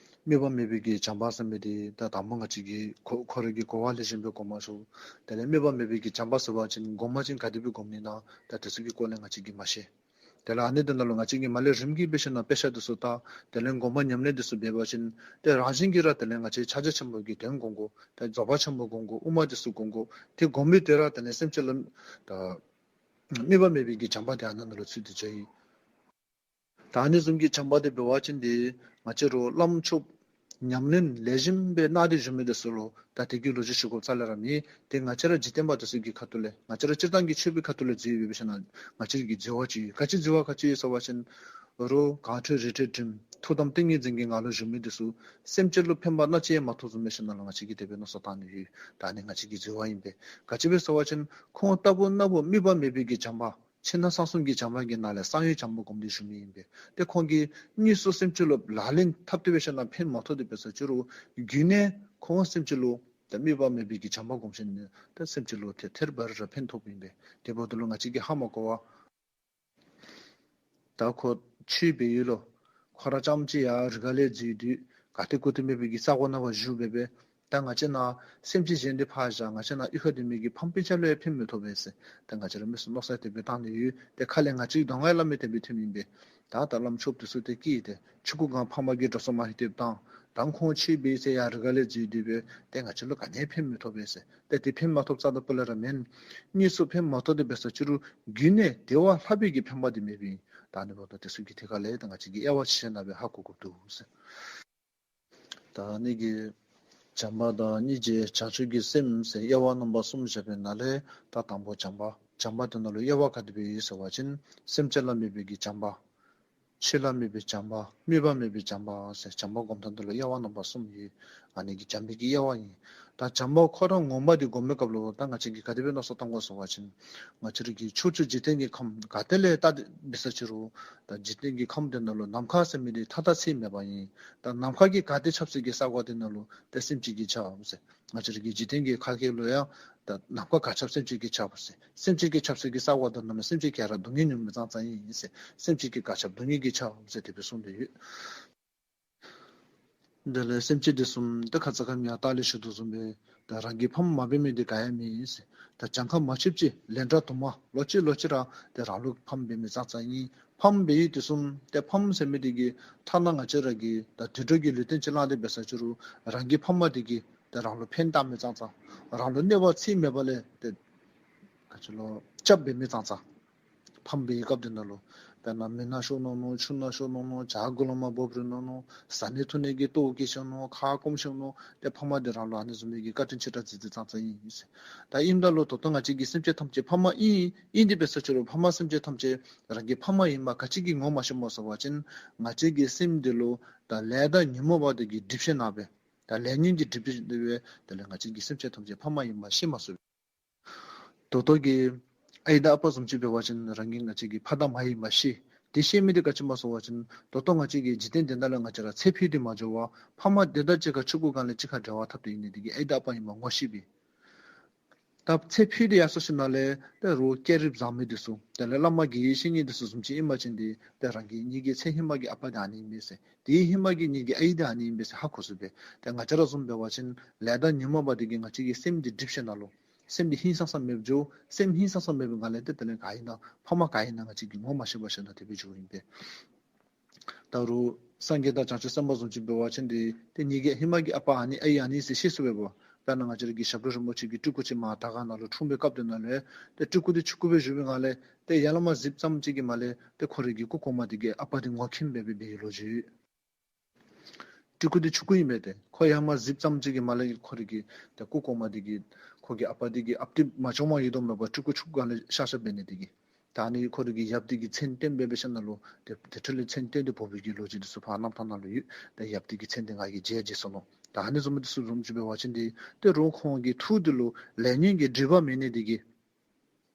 དམིགས་པ་མེད་པའི་གི་བྱམས་པ་ཟེར་མི་དེ་ད་དང་པོ་ང་བཅས་ཀྱིས་ཁོ་ཁོ་ར་གིས་གོ་བ་ལེགས་ཤོམ་སྦེ་གོ་མ་ཚུགས། དེ་ལས་དམིགས་པ་མེད་པའི་གི་བྱམས་པ་ཟེར་བ་ཅིན་སྒོམ་པ་ཅིན་ག་དེ་སྦེ་སྒོམ་ནི་ན་ད་དེ་ཚུ་གི་སྐོར་ལས་ང་བཅས་ཀྱིས་མ་ཤེས། དེ་ལས་ཨ་ནི་དེ་ནང་ལུ་ང་བཅས་ཀྱིས་མར་ལས་རིམ་གྱིས་འབད་ཞིནམ་ལས་དཔེ་ཆ་དེ་ཚུ་ད་དེ་ལས་སྒོམ་པ་ཉམས་ལེན་དེ་ཚུ་འབད་བ་ཅིན་ཏེ་རང་བཞིན་གྱིས་ར་དེ་ལས་ང་བཅས་ཕྱག་རྒྱ་ཆེན་པོ་གི་དོན་སྒོམ་དགོ། ད་རྫོགས་པ་ཆེན་པོ་སྒོམ་དགོ། དབུ་མ་དེ་ཚུ་སྒོམ་དགོ། དེ་སྒོམ་པའི་དེ་ར་དེ་ལས་སེམས་ཅན་ལུ་ད་དམིགས་པ་མེད་པའི་གི་བྱམས་པ་དེ་ཨ་ནཱ་ནང་ལུ་ཚུད་དེ་ཆ་ཡི། ད་ཨ་ནི་བཟུམ་གྱི་བྱམས་པ་དེ་འབད་བ་ཅིན་དེ་ང་བཅས་ར་བླམ་ཆོསཔ་ཉམས་ལེན་ལེགས་ཤོམ་སྦེ་གནང་སྟེ་བཞུགས་མི་དེ་ཚུ་ལུ་ད་དེ་གི་ལོ་རྒྱུས་ཞུ་དགོཔ་རྩ་ལས་ར་མེད། དེ་ང་བཅས་ར་འཇིག་རྟེན་པ་དེ་ཚུ་གི་ཁ་ཐུག་ལས་ང་བཅས་ར་སྤྱིར་བཏང་གི་ཆོས་པའི་ཁ་ཐུག་ལས་འཛོལ་ཡོད་པའི་ཤུལ་ན་ང་བཅས་ར་གི་འཛོལ་བ་ཅིག་ཡོད། ག་ཅི་འཛོལ་བ་ག་ཅི་ཡོད་ཟེར་བ་ཅིན་ རོགས་གངས་ཁྲོད་རི་ཁྲོད་འགྲིམ། ཐུགས་དམ་ཏིང་ངེ་འཛིན་གྱི་ངང་ལུ་བཞུགས་མི་འདི་ཚུ་སེམས་ཅན་ལུ་ཕན་པ་སྣ་གཅིག་ཡང་མ་ཐོགས་བཟུམ་སྦེ་ཞིནམ་ལས་ང་བཅས་ཀྱིས་དེ་སྦེ་མནོ་བསམ་བཏང་ནི་ཡོད། ད་ནི་ང་བཅས་ཀྱི་འཛོལ་བ་ཨིན་པས། ག་ཅི་སྦེ་ཟེར་བ་ཅིན་ཁོང་ལྟ་བུ་ན་བུ་དམིགས་པ་མེད་པའི་གི་བྱམས་པ་ཕྱི་ནང་གསང་གསུམ་གྱི་བྱམས་པ་གི་ནང་ལས་གསང་ཡུལ་བྱམས་པ་སྒོམ་སྟེ་བཞུགས་མི་ཨིན་པས། ཏེ་ཁོང་གིས་དངོས་སུ་སེམས་ཅན་ལུ་ལག་ལེན་འཐབ་སྟེ་སྦེ་ཞིནམ་ལས་ཕན་མ་ཐོགས་ཏེ་འབད་ས་ཅི་རུང་རྒྱུད་ནས་ཁོང་སེམས་ཅན་ལུ་ད་དམིགས་པ་མེད་པའི་གི་བྱམས་པ་སྒོམ་ཞིནམ་ལས་ད་སེམས་ཅན་ལུ་ཐད་ཐད་རི་བ་རི་ར་ཕན་ཐོགསཔ་ཨིན་པས། དེ་འབདཝ་ད་ལུ་ང་བཅས་ཀྱིས་ཧ་མ་གོ་བར་ད་ཁོ་ཆོས་འབད་ཡུལ་ལུ་ཁོ་ར་རྐྱངམ་གཅིག་ཡར་རི་ཁ་ལས་འཛུལ་ཏེ་ག་ཏེ་གུ་ཏེ་མེད་པའི་གི་ས་གོ་ནང་ཕར་བཞུགས་སྦེ་སྦེ་ད་ང་བཅས་ནཱ་སེམས་ཅན་གཞན་འདི་ཕར་བཞག། ང་བཅས་ནཱ་གཡུས་ཁར་སྡོད་མི་གི་ཕམ་སྤུན་ཆ་ལུ་ཡང་ཕན་མི་ཐོགས་པས་ཟེར། ད་ང་བཅས་ར་མི་ཚུ་མནོ་བསམ་དེ་སྦེ་བཏང་ནི་ཡོད། ཏེ་ཁ་ལས་ང་བཅས་གདོང་ཁར་སླབ་མི་དེ་སྦེ་ཐོནམ་ཨིན་པས། ད་ད་བླམ་ཆོསཔ་འདི་ཚུ་ཏེ་སྐྱིད་དེ་ཆུང་ཀུ་སྒང་ཕ་མ་གིས་འགྲོ་སོང་མ་ལྷོད་དེ་བཏང་། ད་ཁོང་ཆོས་འབད་ཟེར་ཡར་རི་ཁ་ལས་འཛུལ་ཏེ་སྦེ་ཏེ་ང་བཅས་ལུ་ག་ནི་ཡང་ཕན་མི་ཐོགས་པས་ཟེར། ཏེ་དེ་ཕན་མ་ཐོགས་རྩ་དང་སྤུ་ལས་ར་མེན། དངོས་སུ་ཕན་མ་ཐོགས་ཏེ་འབད་ས་ཅི་རུང་རྒྱུད་ནས་དེ་བ་ལྷག་པའི་གི་ཕན་པ་དེ་མེད་པས། ད་ནི་འབདཝ་ད་དེ་ཚུ་གི་ཐད་ཁ་ལས་ད་ང་བཅས་ཀྱིས་དབྱེ་བ་ཕྱེ་ཞིནམ་ལས་སྦེ་ཧ་གོ་དགོཔ་འདུག་ཟེར། ད་ནི་གི་བྱམས་པ་དང་སྙིང་རྗེ་བྱང་ཆུབ་ཀྱི་སེམས་ཟེར་དབྱེ་བ་རྣམ་པ་གསུམ་བཞག་པའི་ནང་ལས་ད་དང་པོ་བྱམས་པ། བྱམས་པ་དེ་ནང་ལུ་དབྱེ་བ་ག་དེ་སྦེ་ཡོད་ཟེར་བ་ཅིན་སེམས་ཅན་ལ་དམིགས་པའི་གི་བྱམས་པ། ཆོས་ལ་དམིགས་པའི་བྱམས་པ། དམིགས་པ་མེད་པའི་བྱམས་པ་ཟེར་བྱམས་པ་སྒོམ་ཐངས་འདི་ལུ་དབྱེ་བ་རྣམ་པ་གསུམ་ཡོད། ཨ་ནི་གི་བྱམས་པའི་གི་དབྱེ་བ་ཨིན། ད་བྱམས་པ་ཁོ་ར་ངོ་མ་འདི་སྒོམ་པའི་སྐབས་ལུ་ད་ང་བཅས་ཀྱིས་ག་དེ་སྦེ་མནོ་བསམ་བཏང་དགོ་ཟེར་བ་ཅིན་ང་བཅས་ར་གི་ཕྱོགས་བཅུ་འཇིག་རྟེན་གྱི་ཁམས་ག་ཏེ་ལས་བལྟ་སྟེ་འབད་ས་ཅི་རུང་ད་འཇིག་རྟེན་གྱི་ཁམས་འདི་ནང་ལུ་ནམ་མཁའ་ཟེར་མི་འདི་མཐའ་དང་ཚད་མེདཔ་ཨིན། ད་ནམ་མཁའ་གིས་ག་ཏེ་ཁྱབ་སའི་གི་ས་གོ་འདི་ནང་ལུ་ད་སེམས་ཅན་གྱིས་ཁྱབ་ཟེར། ང་བཅས་ར་གི་འཇིག་རྟེན་གྱི་ཁ་སྐད་ལུ་ཡང་ད་ནམ་མཁའ་ག་ཁྱབ་སེམས་ཅན་གྱིས་ཁྱབ་ཟེར། སེམས་ཅན་གྱིས་ཁྱབ་སའི་གི་ས་གོ་འདི་ནང་ལུ་སེམས་ཅན་ག་ར་སྡུག་བསྔལ་མྱོང་མི་ཙང་ཙང་ཨིན་ཟེར། སེམས་ཅན་གྱིས་ག་ཁྱབ་སྡུག་བསྔལ་གྱིས་ཁྱབ་ཟེར་དེ་སྦེ་གསུངས་ཏེ་ཡོད། དེ་ལས་སེམས་ཅན་འདི་གསུམ་ད་ཁ་ཙ་ཁ་ཉིནམ་ལྟག་ལས་ཞུ་དོ་བཟུམ་སྦེ་ད་རང་གི་ཕམ་མ་འབད་མི་འདི་ག་ཡང་མེད་ཟེར། ད་གྱངས་ཁ་མ་ཆོདཔ་ཅིག་ལན་གྲངས་དུ་མ་ལོག་ཅི་ལོག་ཅི་ར་ཏེ་རང་ལུ་ཕམ་འབད་མི་ཙང་ཙང་ཨིན། ཕམ་འབད་ཡུལ་འདི་གསུམ་ཏེ་ཕམ་ཟེར་མི་འདི་གིས་ཐ་ན་ང་བཅས་ར་གིས་ད་དུད་འགྲོ་གི་ལུས་རྟེན་ཅིག་བླངས་ཏེ་འབད་ས་ཅི་རུང་རང་གི་ཕམ་འདི་གིས་ཏེ་རང་ལུ་ཕན་བཏགས་མི་ཙང་ཙང་རང་ལུ་གནོད་པ་བྱིན་མེད་པ་ལས་ཏེ་ག་ཅི་ལོ་སྐྱབས་འབད་མི་ཙང་ཙང་ཕམ་འབད་བའི་སྐབས་འདི་ནང་ལུ་དཔེར་ན་མེ་ནང་ཤོར་ནུག་ནོ། ཆུ་ནང་ཤོར་ནུག་ནོ། བྱག་གུ་ལུ་མར་བབས་རུང་ནོ། ནོ་ཟ་ནི་འཐུང་ནི་གི་ལྟོཝ་བཀྱེས་ཤོར་ནུག། ཁ་སྐོམ་ཤོར་ནུག། ཏེ་ཕམ་འདི་རང་ལུ་ཨ་ནི་བཟུམ་མའི་གི་བཀའ་དྲིན་ཆེ་དྲགས་ཅིག་འདི་ཙང་ཙང་ཨིན་ཟེར། ད་ཨིནམ་ད་ལུ་ད་ལྟོ་ང་བཅས་ཀྱིས་སེམས་ཅན་ཐམས་ཅད་ཕམ་ཨིན་ཨིན་ཏེ་འབད་ས་ཅི་རུང་ཕམ་སེམས་ཅན་ཐམས་ཅད་རང་གི་ཕམ་ཨིནམ་ག་ཅི་གིས་ངོ་མ་ཤེས་སྨོ་ཟེར་བ་ཅིན་ང་བཅས་ཀྱི་སེམས་འདི་ལུ་ད་ལས་དང་ཉོན་མོངས་པ་འདི་གིས་སྒྲིབ་བཞག་ནུག་པས། ད་ལས་ཉོན་གྱིས་སྒྲིབ་བཞག་ནུག་པས། དེ་ལས་ང་བཅས་ཀྱིས་སེམས་ཅན་ཐམས་ཅད་ཕམ་ཨིནམ་ཤེས་མ་ཚུགས། ད་ལྟོ་གི་ཨའི་དང་ཨ་པ་བཟུམ་ཅིག་འབད་བ་ཅིན་རང་གིས་ང་བཅས་ཀྱི་ཕ་དང་མ་ཨིནམ་ཤེས། དེ་ཤེས་མི་འདི་ག་ཅི་སྨོ་ཟེར་བ་ཅིན་ད་ལྟོ་ང་བཅས་ཀྱིས་འཇིག་རྟེན་འདི་ནང་ལུ་ང་བཅས་ར་ཚེ་འཕོས་ཏེ་མ་འགྱོ་བར་ཕམ་འདི་དང་གཅིག་ཁར་ཆུང་ཀུ་སྒང་ལས་གཅིག་ཁར་འབྲེལ་བ་འཐབ་སྟེ་ཡོད་ནི་འདི་གིས་ཨའི་དང་ཨ་པ་ཨིནམ་ངོ་ཤེས་པས། ད་ཚེ་འཕོས་ཏེ་ཡར་སོང་ཞིནམ་ལས་ད་རུང་སྐྱེས་རབས་བཟང་མི་འདི་ཚུ་དེ་ལས་བླ་མ་དགེ་བའི་བཤེས་གཉེན་འདི་ཚུ་བཟུམ་ཅིག་ཨིན་པ་ཅིན་འདི་ད་རང་གི་ངེ་གི་ཚེ་ཧེ་མ་གི་ཨ་པ་འདི་ཨ་ནི་ཨིན་པས་ཟེར། དེའི་ཧེ་མ་གི་ངེ་གི་ཨའི་འདི་ཨ་ནི་ཨིན་པས་ཟེར་ཧ་གོ་ཚུགས་པས། ད་ང་བཅས་ར་བཟུམ་འབད་བ་ཅིན་ལས་དང་ཉོན་མོངས་པ་འདི་གིས་ང་བཅས་ཀྱི་སེམས་འདི་སྒྲིབ་བཞག་ནུག་ལོ། སེམས་འདི་ཧིང་སངས་ས་མེདཔ་འགྱོ། སེམས་ཧིང་སངས་ས་མེད་པའི་སྒང་ལས་ཏེ་དེ་ལས་ག་ཨིན་ན་ཕམ་ག་ཨིན་ན་ང་བཅས་ཀྱིས་ངོ་མ་ཤེས་པར་ཞིནམ་ལས་དེ་སྦེ་འགྱོཝ་ཨིན་པས། ད་རུང་སངས་རྒྱས་དང་བྱང་ཆུབ་སེམས་དཔའ་བཟུམ་ཅིག་འབད་བ་ཅིན་འདི་ཏེ་ངེ་གི་ཧེ་མ་གི་ཨ་པ་ཨ་ནི་ཨའི་ཨ་ནི་ཟེར་ཤེས་ཚུགས་པས་པ། དཔེར་ན་ང་བཅས་ར་གི་ཞབས་དྲུང་རིན་པོ་ཆེ་གི་སྤྲུལ་སྐུ་ཅིག་མར་དར་དཀར་ནང་ལུ་འཁྲུངས་པའི་སྐབས་དེ་ནང་ལུ་ཏེ་སྤྲུལ་སྐུ་འདི་ཆུང་ཀུ་སྦེ་བཞུགས་པའི་སྒང་ལས་ཏེ་ཡར་ལས་མར་གཟིགསཔ་ཙམ་ཅིག་གི་མ་ལས་ཏེ་ཁོ་རའི་གི་སྐུ་གོང་མ་འདི་གིས་ཨ་པ་འདི་ངོ་མཁྱེན་སྦེ་སྦེ་འབད་བའི་ལོ་རྒྱུས་ཡོད། སྤྲུལ་སྐུ་འདི་ཆུང་ཀུ་ཨིན་པས་ཏེ། ཁོ་ཡར་མར་གཟིགསཔ་ཙམ་ཅིག་གི་མ་ལས་ཁོ་རའི་གི་ཏེ་སྐུ་གོང་མ་འདི་གིས་ཁོ་གི་ཨ་པ་འདི་གི་ཨཔ་ཏི་མ་བྱུང་བར་ཡོད་དོ་མེད་པར་སྤྲུལ་སྐུ་ཆུང་ཀུ་སྒང་ལས་ཤར་ཤར་འབད་ནི་འདི་གིས། ད་ཨ་ནི་ཁོ་རའི་གི་ཡབ་འདི་གི་མཚན་བཏོན་སྦེ་སྦེ་ཞིནམ་ལས་ཏེ་དེ་འཕྲོ་ལས་མཚན་བཏོན་ཏེ་འབོ་བའི་གི་ལོ་རྒྱུས་འདི་ཚུ་ཕར་རྣམ་ཐར་ནང་ལུ་ཡོད། ཏེ་ཡབ་འདི་གི་མཚན་འདི་ང་གིས་བརྗེད་བརྗེད་སོ་ནུག། ད་ཨ་ནི་བཟུམ་འདི་ཚུ་བཟུམ་ཅིག་འབད་བ་ཅིན་འདི་ཏེ་རོགས་ཁོང་གི་ཐུགས་འདི་ལུ་ལས་ཉོན་གྱི་སྒྲིབ་པ་མེད་ནི་འདི་གིས།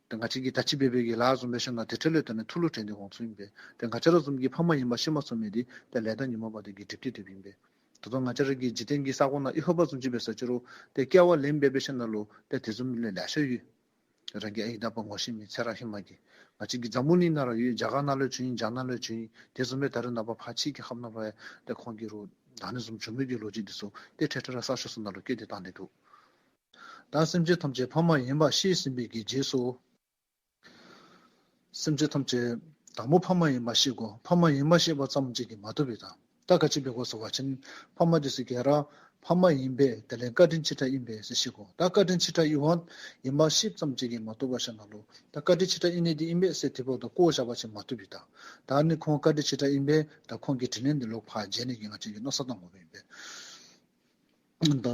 ཏེ་ང་བཅས་ཀྱིས་ད་ཅི་འབད་བའི་གི་ལཱ་བཟུམ་སྦེ་ཞིནམ་ལས་དེ་འཕྲོ་ལས་དེ་ནི་ཐུགས་ལུ་དྲན་ཏེ་འོང་ཚུགས་ཨིན་པས། ཏེ་ང་བཅས་ར་བཟུམ་གྱི་ཕམ་ཨིནམ་ཤེས་མ་ཚུགས་མི་འདི་ཏེ་ལས་དང་ཉོན་མོངས་པ་འདི་གིས་སྒྲིབ་སྟེ་སྡོདཔ་ཨིན་པས། ད་ལྟོ་ང་བཅས་ར་གི་འཇིག་རྟེན་གྱི་ས་གོ་ནང་ཡུལ་ཧོ་པ་བཟུམ་ཅིག་འབད་ས་ཅི་རུང་ཏེ་སྐྱེ་བ་ལེན་སྦེ་སྦེ་ཞིནམ་ལས་ཏེ་དེ་བཟུམ་ལས་ལེ་ཤ་ཡོད། རང་གི་ཨའི་དང་ཨ་པ་ངོ་ཤེས་མི་ཚེ་རབས་ཧེ་མ་གི། ང་བཅས་ཀྱི་འཛམ་བུ་གླིང་ནང་ར་ཡོད། རྒྱ་གར་ནང་ལས་བྱོན་ཡི། རྒྱ་ནག་ལས་བྱོན་ཡི། དེ་བཟུམ་སྦེ་ད་རེས་ནངས་པ་ཕར་ཕྱི་གི་ཁམས་ནང་ཕར་ཡང་ཏེ་ཁོང་གིས་རོགས་ད་ཨ་ནི་བཟུམ་བྱོན་མི་གི་ལོ་རྒྱུས་འདི་ཚུ་ཏེ་འཕྲལ་འཕྲལ་ར་གསར་ཤོག་ཚུ་ནང་ལུ་བཀོད་དེ་བཏང་སྟེ་འདུག། ད་སེམས་ཅན་ཐམས་ཅད་ཕམ་ཨིན་པ་ཤེས་ཟིན་པའི་གི་རྗེས་སུ། སེམས་ཅན་ཐམས་ཅད་དང་པོ་ཕམ་ཨིནམ་ཤེས་དགོ། ཕམ་ཨིནམ་ཤེས་པ་ཙམ་ཅིག་གིས་མ་བཏུབ་པས་ད། ད་ག་ཅི་འབད་དགོ་ཟེར་བ་ཅིན་ཕམ་འདི་ཚུ་ག་ར་ཕམ་ཨིན་པས། དེ་ལས་བཀའ་དྲིན་ཆེ་དྲགས་ཨིན་པས་ཟེར་ཤེས་དགོ། ད་བཀའ་དྲིན་ཆེ་དྲགས་ཨིན་པ་ཨིནམ་ཤེསཔ་ཙམ་ཅིག་གིས་མ་བཏུབ་པར་ཞིནམ་ལས་ད་བཀའ་དྲིན་ཆེ་དྲགས་ཨིན་ནི་འདི་ཨིན་པས་ཟེར་དེ་འབདཝ་ད་བཀོ་བཞག་པ་ཅིན་མ་བཏུབ་པས་ད། ད་ནི་ཁོང་བཀའ་དྲིན་ཆེ་དྲགས་ཨིན་པས། ད་ཁོང་གི་དྲིན་ལན་འདི་ལོག་ཕར་འཇལ་ནི་གི་ང་བཅས་ཀྱིས་མནོ་བསམ་བཏང་དགོཔ་ཨིན་པས། ད་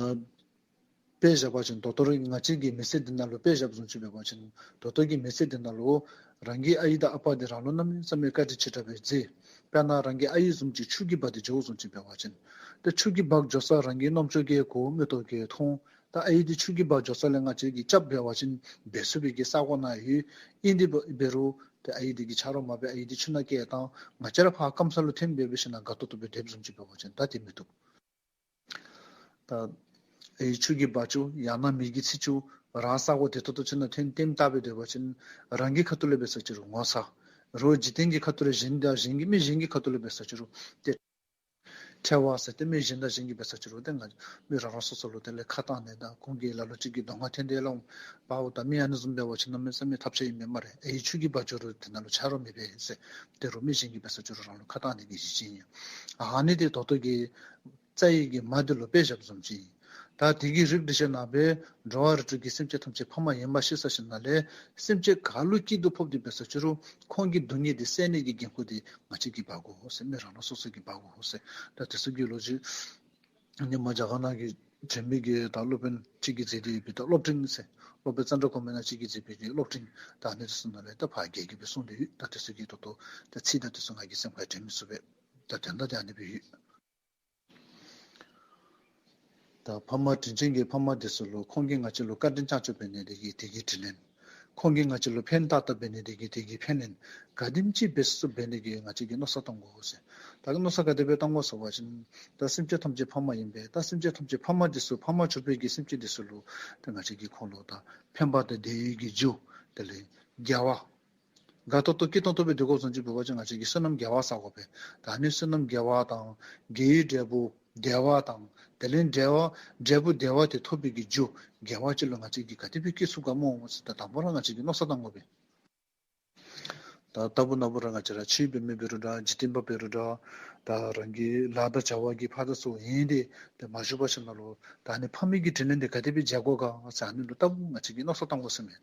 དཔེ་བཞག་པ་ཅིན་ད་ལྟོ་ར་ང་བཅས་ཀྱི་མི་ཚེ་འདི་ནང་ལུ་དཔེ་བཞགཔ་བཟུམ་ཅིག་འབད་བ་ཅིན་ད་ལྟོ་གི་མི་ཚེ་འདི་ནང་ལུ་རང་གི་ཨའི་དང་ཨ་པ་འདི་རང་ལུ་གནམ་མེད་ས་མེད་བཀའ་དྲིན་ཆེ་དྲགས་སྦེ་མཛད། དཔེར་ན་རང་གི་ཨའི་བཟུམ་ཅིག་ཆུ་གིས་འབག་སྟེ་འགྱོཝ་བཟུམ་ཅིག་འབད་བ་ཅིན། ཏེ་ཆུ་གིས་འབག་འགྱོ་ས་རང་གི་རྣམ་ཅོ་གིས་གོ་མིག་ཏོ་གིས་མཐོང་། ད་ཨའི་འདི་ཆུ་གིས་འབག་འགྱོ་ས་ལས་ང་བཅས་ཀྱིས་རྐྱབ་འབད་བ་ཅིན་འབད་ཚུགས་པའི་གི་ས་གོ་ནང་ཡོད། ཨིན་དེ་འབད་རུང་ཏེ་ཨའི་འདི་གིས་ཆ་རོགས་མ་འབད། ཨའི་འདི་ཆུ་ནང་བསྐྱལ་བཏང་། ང་བཅས་ར་ཕར་སྐམ་ས་ལུ་འཐོན་འབད་འབད་ཞིནམ་ལས་དགའ་ཏོག་ཏོ་སྦེ་སྡོདཔ་བཟུམ་ཅིག་འབད་བ་ཅིན་ད་དེ་མི་བཏུབ། ད་ཨའི་ཆུ་གིས་འབག་བཅུག། ཡང་ན་མེ་གིས་འཚིག་བཅུག། རང་ས་གོ་བདེ་ཏོག་ཏོ་ཅིག་ནང་འཐོན་ལྟེམ་ལྟ་སྦེ་སྡོད་པ་ཅིན་རང་གི་ཁ་ཐུག་ལས་འབད་ས་ཅི་རུང་ངོ་ཚ། རོགས་འཇིག་རྟེན་གྱི་ཁ་ཐུག་ལས་གཞན་དང་གཞན་གྱི་མི་གཞན་གྱི་ཁ་ཐུག་ལས་འབད་ས་ཅི་རུང་ཏེ་ཁྲེལ་བ་ཟེར་ཏེ་མི་གཞན་དང་གཞན་གྱིས་འབད་ས་ཅི་རུང་ཏེ་ང་མི་རང་རང་སོ་སོ་ལུ་དེ་ལས་ཁ་བཏང་ནི་དང་ཁོང་གིས་ལ་ལུ་ཅིག་གིས་གདོང་ཁར་འཐོན་ཏེ་ལོང་པའོ། ད་མི་ཨ་ནི་བཟུམ་འབད་བ་ཅིན་གནམ་མེད་ས་མེད་ཐབས་ཆག་ཨིན་མས་སྨ་རེ། ཨའི་ཆུ་གིས་འབག་འགྱོ་རུང་དེ་ནང་ལུ་ཆ་རོགས་མི་འབད་ཟེར། དེ་རུང་མི་གཞན་གྱིས་འབད་ས་ཅི་རུང་རང་ལུ་ཁ་བཏང་ནི་གི་གཞི་ཅིག་ཨིན། ཨ་ནི་འདི་ད་ལྟོ་གི་རྩྭ་ཡི་གི་མ་འདི་ལུ་དཔེ་བཞགཔ་བཟུམ་ཅིག་ཨིན། ད་དེ་གི་རིགས་འདི་བཞིན་ན་སྦེ་འགྲོ་བ་རིགས་དྲུག་གི་སེམས་ཅན་ཐམས་ཅད་ཕ་མ་ཡིན་པ་ཤེས་ས་ཞིནམ་ལས་སེམས་ཅན་ག་ལུ་སྐྱིད་སྡུག་ཕོག་སྟེ་འབད་ས་ཅི་རུང་ཁོང་གི་སྡུག་བསྔལ་འདི་སེལ་ནི་གི་འགན་ཁུར་འདི་ང་བཅས་ཀྱིས་འབག་དགོ་ཟེར། མི་རང་རང་སོ་སོ་གིས་འབག་དགོ་ཟེར། ད་དེ་ཚུ་གི་ལོ་རྒྱུས་ཧེ་མ་རྒྱ་གར་ནང་གི་བྱོན་མི་གི་ད་སློབ་དཔོན་ཅིག་གིས་མཛད་དེ་ཡོད་པའི་ད་སློབ་སྤྲིང་ཟེར། སློབ་དཔོན་ཙནྡྲ་གོ་མི་ནག་ཅིག་གིས་མཛད་པའི་གི་སློབ་སྤྲིང་ད་ཨ་ནི་ཚུ་ནང་ལས་ད་ཕར་རྒྱས་རྒྱས་སྦེ་གསུངས་ཏེ་ཡོད། ད་དེ་ཚུ་གི་ད་ལྟོ་ད་ཚིག་ད་དེ་ཚུ་ང་གིས་སེམས་ཁར་དྲན་མི་ཚུགས་པས། ད་དོན་དག་དེ་ཨ་ནི་སྦེ་ཡོད། ད་ཕ་མ་དྲིན་ཅན་གྱི་ཕ་མ་འདི་ཚུ་ལུ་ཁོང་གིས་ང་བཅས་ལུ་བཀའ་དྲིན་བསྐྱངས་བསྐྱངསཔ་འབད་ནི་དེ་གིས་དེ་གི་དྲིན་ལན། ཁོང་གིས་ང་བཅས་ལུ་ཕན་བཏགས་བཏགསཔ་འབད་ནི་དེ་གིས་དེ་གི་ཕན་ལན། ག་དེམ་ཅིག་འབད་ཚུགསཔ་འབད་ནི་གི་ང་བཅས་ཀྱིས་མནོ་བསམ་བཏང་དགོ་ཟེར། ད་གི་མནོ་བསམ་ག་དེ་སྦེ་བཏང་དགོ་ཟེར་བ་ཅིན་ད་སེམས་ཅན་ཐམས་ཅད་ཕ་མ་ཨིན་པས། ད་སེམས་ཅན་ཐམས་ཅད་ཕ་མ་འདི་ཚུ་ཕ་མ་གྱུར་པའི་གི་སེམས་ཅན་འདི་ཚུ་ལུ་ད་ང་བཅས་ཀྱིས་ཁོང་ལུ་ད་ཕན་པ་དང་བདེ་བའི་གི་རྒྱུ་དེ་ལས་དགེ་བ་དགའ་ཏོག་ཏོ་སྐྱིད་ཏོང་ཏོ་སྦེ་སྡོད་དགོཔ་བཟུམ་ཅིག་འབད་བ་ཅིན་ང་བཅས་ཀྱིས་བསོད་ནམས་དགེ་བ་བསག་དགོ་པས། ད་ཨ་ནི་བསོད་ནམས་དགེ་བ་དང་དགེ་བའི་འབྲས་བུ་བདེ་བ་དང་དེ་ལས་འབྲས་བ་འབྲས་བུ་བདེ་བ་དེ་ཐོབ་པའི་གི་རྒྱུ་དགེ་བ་ཅིག་ལུ་ང་བཅས་ཀྱིས་ག་དེ་སྦེ་བསྐྱེད་ཚུགས་ག་སྨོ་ཟེར་ད་དང་པ་ར་ང་བཅས་ཀྱིས་མནོ་བསམ་བཏང་དགོ་པས། ད་ལྟ་བུ་ན་བུ་ར་ང་བཅས་ར་ཆོས་འབད་མི་འབད་རུང་འདྲ་འཇིག་རྟེན་པ་འབད་རུང་འདྲ་ད་རང་གི་ལཱ་དང་བྱ་བ་གི་ཕར་དང་ཚུར་ཡེངས་ཏེ་ཏེ་མ་བཞུགས་པ་ཅིག་ནང་ལུ་ད་ཨ་ནི་ཕ་མའི་གི་དྲིན་ལན་དེ་ག་དེ་སྦེ་འཇལ་དགོ་ག་ཟེར་ཨ་ནི་ལུ་ལྟ་བུ་ང་བཅས་ཀྱིས་མནོ་བསམ་བཏང་དགོ་ཟེར་མས།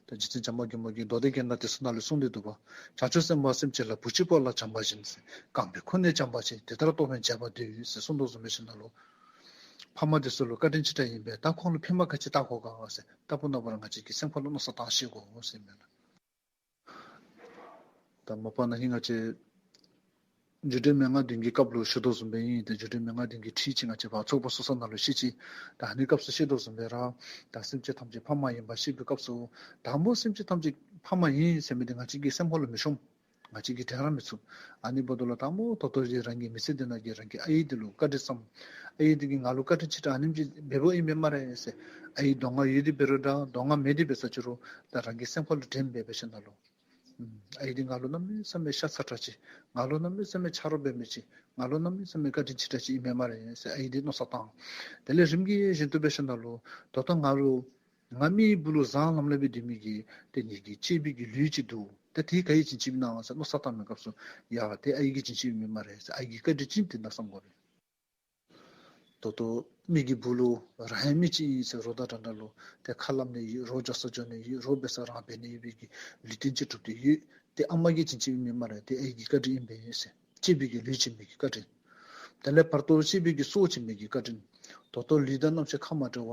ད་རྗེ་བཙུན་བྱམས་པ་མགོན་པོ་གིས་མདོ་སྡེ་རྒྱན་དང་དེ་ཚུ་ནང་ལུ་གསུངས་ཏེ་འདུག་པ། བྱང་ཆུབ་སེམས་དཔའ་སེམས་ཅན་ལ། བུ་གཅིག་པོ་ལ་བྱམས་པ་བཞིན། རྐང་པའི་ཁུག་ནས་བྱམས་པ་ཆེ། དེ་ལྟར་རྟོགས་པས་འཇལ་བར་འདོད་ཟེར་གསུངས་དོ་བཟུམ་འབད་ཞིནམ་ལས། ཕ་མ་དེ་ཚུ་ལུ་བཀའ་དྲིན་ཆེ་དྲགས་ཨིན་པས། ད་ཁོང་ལུ་ཕན་པ་ག་ཅི་བཏགས་དགོ་ག་ཟེར་ལྟ་བུ་ན་བུ་ར་ང་བཅས་ཀྱིས་སེམས་ཁ་ལུ་མནོ་བསམ་བཏང་ཤེས་དགོ་ཟེར་མས་ལགས། ད་མ་པ་ན་ཧིང་ང་བཅས་འགྱུར་འགྲོས་མན་ངག་བདུན་གྱི་སྐབས་ལུ་ཞུ་དོ་བཟུམ་སྦེ་ཨིན། ཏེ་འགྱུར་འགྲོས་མན་ངག་བདུན་གྱི་ཁྲིད་ཅིག་ང་བཅས་ཕར་ཚོགས་པ་སོ་སོ་ནང་ལུ་བཤད་ཅི། ད་ཨ་ནི་སྐབས་སུ་བཤད་དོ་བཟུམ་སྦེ་ར་ད་སེམས་ཅན་ཐམས་ཅད་ཕ་མ་ཨིན་པ་ཤེས་པའི་སྐབས་སུ་དང་པོ་སེམས་ཅན་ཐམས་ཅད་ཕ་མ་ཨིན་ཟེར་མི་དེ་ང་བཅས་ཀྱི་སེམས་ཁ་ལུ་མི་ཤོང་། ང་བཅས་ཀྱིས་དྲན་ར་མི་ཚུགས། ཨ་ནི་འབདཝ་ད་ལུ་དང་པོ་ད་ལྟོ་ར་རང་གི་མི་ཚེ་འདི་ནང་གི་རང་གི་ཨའི་འདི་ལུ་བཀའ་དྲིན་བསམ། ཨའི་འདི་གིས་ང་ལུ་བཀའ་དྲིན་ཆེ་དྲགས་ཨ་ནེམ་ཅིག་འབདཝ་ཨིན་མས་སྨ་རེ་ཟེར། ཨའི་གདོང་ཁར་ཡོད་དེ་འབད་རུང་འདྲ་གདོང་ཁར་མེད་དེ་འབད་ས་ཅི་རུང་ད་རང་གི་སེམས་ཁ་ལུ་དྲན་འབད་འབད་ཞིནམ་ལས། ཨའི་འདི་ང་ལུ་གནམ་མེད་ས་མེད་ཤ་ཚ་དྲགས་ཅིག། ང་ལུ་གནམ་མེད་ས་མེད་ཆ་རོགས་འབད་མི་ཅིག། ང་ལུ་གནམ་མེད་ས་མེད་བཀའ་དྲིན་ཆེ་དྲགས་ཅིག་ཨིན་མས་སྨ་རེ་ཟེར་ཨའི་འདི་མནོ་བསམ་བཏང་། དེ་ལས་རིམ་གྱིས་བཞིན་དུ་འབད་ཞིནམ་ལས་ད་ལྟོ་ང་ལུ་ང་མི་གི་སྦུག་ལུ་བཟང་ལམ་ལམ་སྦེ་སྡོད་མི་གི་ཏེ་ངེ་གི་གཅེས་པའི་གི་ལུས་ཅིག་འདུག། ཏེ་དེ་ག་གིས་བྱིན་བྱིནམ་ཨིན་ན་ཟེར་མནོ་བསམ་བཏང་མི་སྐབས་སུ་ཡ་དེ་ཨའི་གིས་བྱིན་བྱིནམ་ཨིན་མས་སྨ་རེ་ཟེར་ཨའི་གི་བཀའ་དྲིན་ཅིག་ཨིན་ཏེ་ན་བསམ་དགོ་པས། ད་ལྟོ་མི་གི་སྦུག་ལུ་རང་ཡང་མི་ཅིག་ཨིན་ཟེར་རོགས་དང་འདྲ་འདྲ་ལུ་ཏེ་ཁ་སླབ་ནི་ཡོད། རོགས་འགྱོ་ས་འགྱོ་ནི་ཡོད། རོགས་འབད་ས་རང་འབད་ནི་ཡོད་པའི་གི་ལུས་རྟེན་ཅིག་གྲུབ་སྟེ་ཡོད། ཏེ་ཨ་མ་གིས་བྱིན་བྱིནམ་ཨིན་མས་སྨ་རེ། ཏེ་ཨའི་གི་བཀའ་དྲིན་ཨིན་པས་ཟེར། གཅེས་པའི་གི་ལུས་བྱིན་མི་གི་བཀའ་དྲིན། དེ་ལས་བར་དོ་གཅེས་པའི་གི་སྲོག་བྱིན་མི་གི་བཀའ་དྲིན། ད་ལྟོ་ལུས་དང་རྣམ་ཤེས་ཁ་མ་བྲལ་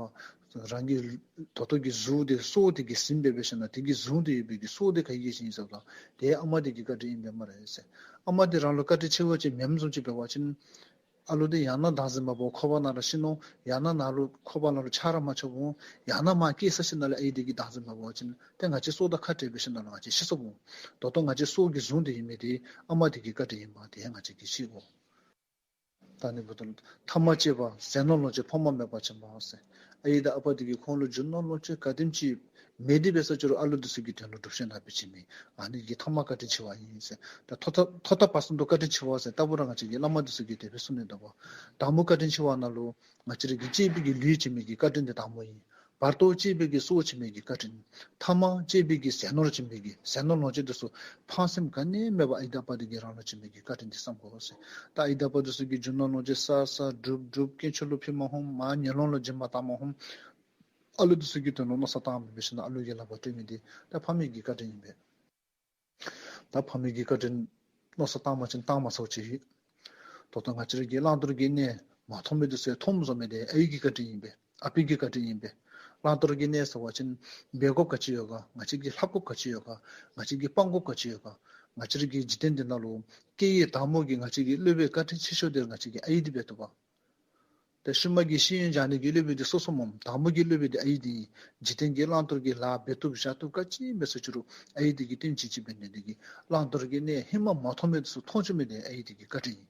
བར་རང་གི་ད་ལྟོ་གི་གཟུགས་དེ་སྲོག་དེ་གིས་ཟིན་འབད་འབད་ཞིནམ་ལས་དེ་གི་ཟུངས་དེ་ཡོད་པའི་གི་སྲོག་དེ་ག་གིས་བྱིན་ཟེར་བ་དེ་ཨ་མ་དེ་གི་བཀའ་དྲིན་ཨིན་པས་སྨ་རེ་ཟེར། ཨ་མ་དེ་རང་ལུ་བཀའ་དྲིན་ཆེ་བ་ཅིག་མེནམ་བཟུམ་ཅིག་འབད་བ་ཅིན་ཨ་ལུ་དེ་ཡང་ན་བདག་འཛིན་མ་འབད་བར་ཁོག་པ་ནང་ར་ཤི་ནུག། ཡང་ན་ནཱ་ལུ་ཁོག་པ་ནང་ལུ་ཆགས་ར་མ་ཆགསཔ་འོང་། ཡང་ན་མར་སྐྱེ་ས་ཅིག་ནང་ལས་ཨའི་དེ་གིས་བདག་འཛིན་མ་འབད་བ་ཅིན་ཏེ་ང་བཅས་སྲོག་དང་ཁ་བྲལ་འབད་ཞིནམ་ལས་ང་བཅས་ཤི་སོཔ་འོང་། ད་ལྟོ་ང་བཅས་སྲོག་གི་ཟུངས་དེ་ཨིན་མི་དེ་ཨ་མ་དེ་གི་བཀའ་དྲིན་ཨིན་པ་དེ་ཡང་ང་བཅས་ཀྱིས་ཤེས་དགོ། ད་ཨ་ནི་འབདཝ་ད་ལུ་ཐ་མ་གཅེས་པ་ཟས་ནོར་ལོངས་སྤྱོད་ཕ་མ་མེད་པར་བྱིན་པ་ཟེར། ཨའི་དང་ཨ་པ་དེ་གིས་ཁོང་ལུ་རྒྱུ་ནོར་ལོངས་སྤྱོད་ག་དེམ་ཅིག་མེད་དེ་འབད་ས་ཅི་རུང་ཨ་ལུ་དེ་ཚུ་གི་དོན་ལུ་སྒྲུབ་ཆེན་ནང་སྦེ་བྱིན་མི་ཨ་ནི་གི་ཐ་མ་བཀའ་དྲིན་ཆེ་བ་ཨིན་ཟེར། ད་ཐོག་མཐའ་ཐོག་མཐའ་བར་གསུམ་དུ་བཀའ་དྲིན་ཆེ་བ་ཟེར་ལྟ་བུ་ར་ང་བཅས་ཀྱི་བླ་མ་དེ་ཚུ་གིས་དེ་སྦེ་གསུངས་ནི་འདུག་པ། དང་པོ་བཀའ་དྲིན་ཆེ་བ་ནང་ལུ་ང་བཅས་ར་གི་གཅེས་པའི་གི་ལུས་བྱིན་མི་གི་བཀའ་དྲིན་དེ་དང་པོ་ཨིན། བར་དོ་གཅེས་པའི་གི་སྲོག་བྱིན་མི་གི་བཀའ་དྲིན། ཐ་མ་གཅེས་པའི་གི་ཟས་ནོར་བྱིན་མི་གི་ཟས་ནོར་ལོངས་སྤྱོད་དེ་ཚུ་ཕངས་སེམས་ག་ནི་ཡང་མེད་པར་ཨའི་དང་ཨ་པ་དེ་གིས་རང་ལུ་བྱིན་མི་གི་བཀའ་དྲིན་དེ་བསམ་དགོ་ཟེར། ད་ཨའི་དང་ཨ་པ་དེ་ཚུ་གིས་རྒྱུ་ནོར་ལོངས་སྤྱོད་བསགས་བསགས་སྒྲུབ་སྒྲུབ་དཀོན་མཆོག་ལུ་ཕུལ་མ་ཧོམ་མར་ངན་སློང་ལུ་སྦྱིན་པ་བཏང་མ་ཧོམ། ཨ་ལུ་དེ་ཚུ་གི་དོན་ལུ་མནོ་བསམ་བཏང་མི་འབད་ཞིནམ་ལས་ཨ་ལུ་གི་ལག་པར་སྤྲོད་མི་དེ་ད་ཕ་མའི་གི་བཀའ་དྲིན་ཨིན་པས། ད་ཕ་མའི་གི་བཀའ་དྲིན་མནོ་བསམ་བཏང་མ་བྱིན་བཏང་མ་ཚུགས་ཅིག་ཡོད། ད་ལྟོ་ང་བཅས་ར་གིས་བླང་དོར་གྱི་གནས་མ་མཐོང་མི་དེ་ཚུ་མཐོངམ་བཟོ་མི་དེ་ཨའི་གི་བཀའ་དྲིན་ཨིན་པས། ཨ་པའི་གི་བཀའ་དྲིན་ཨིན་པས། བླང་དོར་གྱི་གནས་ཟེར་བ་ཅིན་འབད་དགོཔ་ག་ཅི་ཡོད་ག། ང་བཅས་ཀྱིས་ལྷབ་དགོཔ་ག་ཅི་ཡོད་ག། ང་བཅས་ཀྱིས་སྤང་དགོཔ་ག་ཅི་ཡོད་ག། ང་བཅས་ར་གི་འཇིག་རྟེན་འདི་ནང་ལུ་སྐྱེ་བའི་བདག་མོ་གི་ང་བཅས་ཀྱི་སློབ་དཔོན་བཀའ་དྲིན་ཆེ་ཤོས་འདི་ང་བཅས་ཀྱི་ཨའི་འདི་འབད་དོ་བ། ཏེ་ཤུལ་མ་གི་ཤེས་ཡོན་སྦྱང་ནི་གི་སློབ་དཔོན་འདི་སོ་སོ་སྨོ། བདག་མོ་གི་སློབ་དཔོན་འདི་ཨའི་འདི་ཨིན། འཇིག་རྟེན་གྱི་བླང་དོར་གྱི་ལཱ་འབད་བཏུབ་བཞག་བཏུབ་ག་ཅི་འབད་ས་ཅི་རུང་ཨའི་འདི་གིས་བསྟུན་བྱིན་བྱིནམ་འབད་ནི་འདི་གིས་བླང་དོར་གྱི་གནས་ཧེ་མ་མ་མཐོང་མི་འདི་ཚུ་མཐོང་བཅུག་མི་འདི་ཨའི་འདི་གི་བཀའ་དྲིན་ཨིན།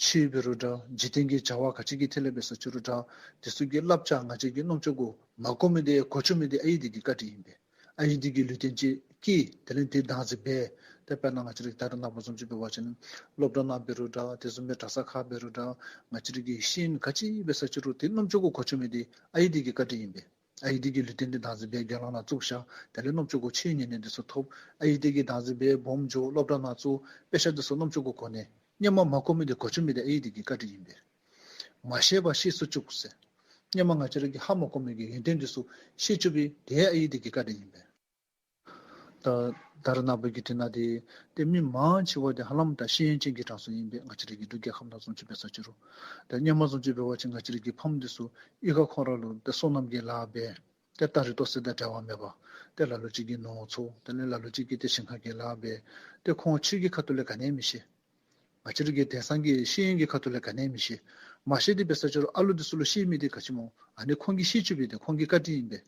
ཆོས་འབད་རུང་འདྲ། འཇིག་རྟེན་གྱི་བྱ་བ་ག་ཅི་གི་ཐད་ལས་འབད་ས་ཅི་རུང་འདྲ། དེ་ཚུ་གི་བསླབ་བྱ་ང་བཅས་ཀྱི་རྣམ་ཅོ་གུ་མ་གོ་མི་འདི་གོ་བཅུག་མི་འདི་ཨའི་འདི་གི་བཀའ་དྲིན་ཨིན་པས། ཨའི་འདི་གིས་ལུས་རྟེན་ཅིག་སྐྱེས། དེ་ལས་དེ་བདག་འཛིན་འབད། ཏེ་དཔེར་ན་ང་བཅས་ར་ད་རེས་ནངས་པ་བཟུམ་ཅིག་འབད་བ་ཅིན་སློབ་གྲྭ་ནང་འབད་རུང་འདྲ། དེ་བཟུམ་སྦེ་གྲྭ་ས་ཁར་འབད་རུང་འདྲ། ང་བཅས་ར་གི་ཤེས་ཡོན་ག་ཅི་འབད་ས་ཅི་རུང་དེ་རྣམ་ཅོ་གུ་གོ་བཅུག་མི་འདི་ཨའི་འདི་གི་བཀའ་དྲིན་ཨིན་པས། ཨའི་འདི་གིས་ལུས་རྟེན་འདི་བདག་འཛིན་འབད་དགེ་སློང་ནང་བཙུགས་ཤོག། དེ་ལས་རྣམ་ཅོ་གུ་ཆོས་ཉན་ནི་འདི་ཚུ་ཐོབ། ཨའི་འདི་གིས་བདག་འཛིན་འབད་སྦོམ་འགྱོ་སློབ་གྲྭ་ནང་བཙུགས། དཔེ་ཆ་འདི་ཚུ་རྣམ་ཅོ་གུ་གོ་ནི། སྔོན་མ་མ་གོ་མི་འདི་གོ་བཅུག་མི་འདི་ཨའི་འདི་གི་བཀའ་དྲིན་ཨིན་པས། མ་ཤེས་པ་ཤེས་སུ་བཅུག་ཟེར། སྔོན་མ་ང་བཅས་ར་གིས་ཧ་མ་གོ་མི་གི་ཡོན་ཏན་འདི་ཚུ་ཤེས་བཅུག་པའི་འདི་ཨའི་འདི་གི་བཀའ་དྲིན་ཨིན་པས། ད་ད་རེས་ནངས་པ་གི་དུས་ནང་འདི་ཏེ་མི་མང་ཆེ་བ་འདི་ཧ་ལམ་ད་ཤེས་ཡོན་ཅན་གྱི་གྲངས་སུ་ཨིན་པས། ང་བཅས་ར་གི་འབྲུག་རྒྱལ་ཁབ་ནང་བཟུམ་ཅིག་འབད་ས་ཅི་རུང་། ད་སྔོན་མ་བཟུམ་ཅིག་འབད་བ་ཅིན་ང་བཅས་ར་གི་ཕམ་འདི་ཚུ་གཡུས་ཁ་ཁོང་ར་ལུ་ཏེ་སོ་ནམ་གྱི་ལཱ་འབད། ཏེ་ད་རིས་ལྟོ་ཟེར་དང་འབྲལ་བ་མེད་པར་ཏེ་ལ་ལུ་ཅིག་གིས་ནོར་འཚོ། དེ་ལས་ལ་ལུ་ཅིག་གིས་ཏེ་ཞིང་ཁ་གི་ལཱ་འབད། ཏེ་ཁོང་ཆོས་ཀྱི་ཁ་ཐུག་ལས་ག་ནི་མི་ཤེས། ང་བཅས་ར་གི་དེང་སང་གི་ཤེས་ཡོན་གྱི་ཁ་ཐུག་ལས་ག་ནི་མི་ཤེས། མ་ཤེས་ཏེ་འབད་ས་ཅི་རུང་ཨ་ལུ་འདི་ཚུ་ལུ་ཤེས་མི་འདི་ག་ཅི་སྨོ། ཨ་ནི་ཁོང་གིས་ཤེས་བཅུག་པའི་འདི་ཁོང་གི་བཀའ་དྲིན་ཨིན་པས།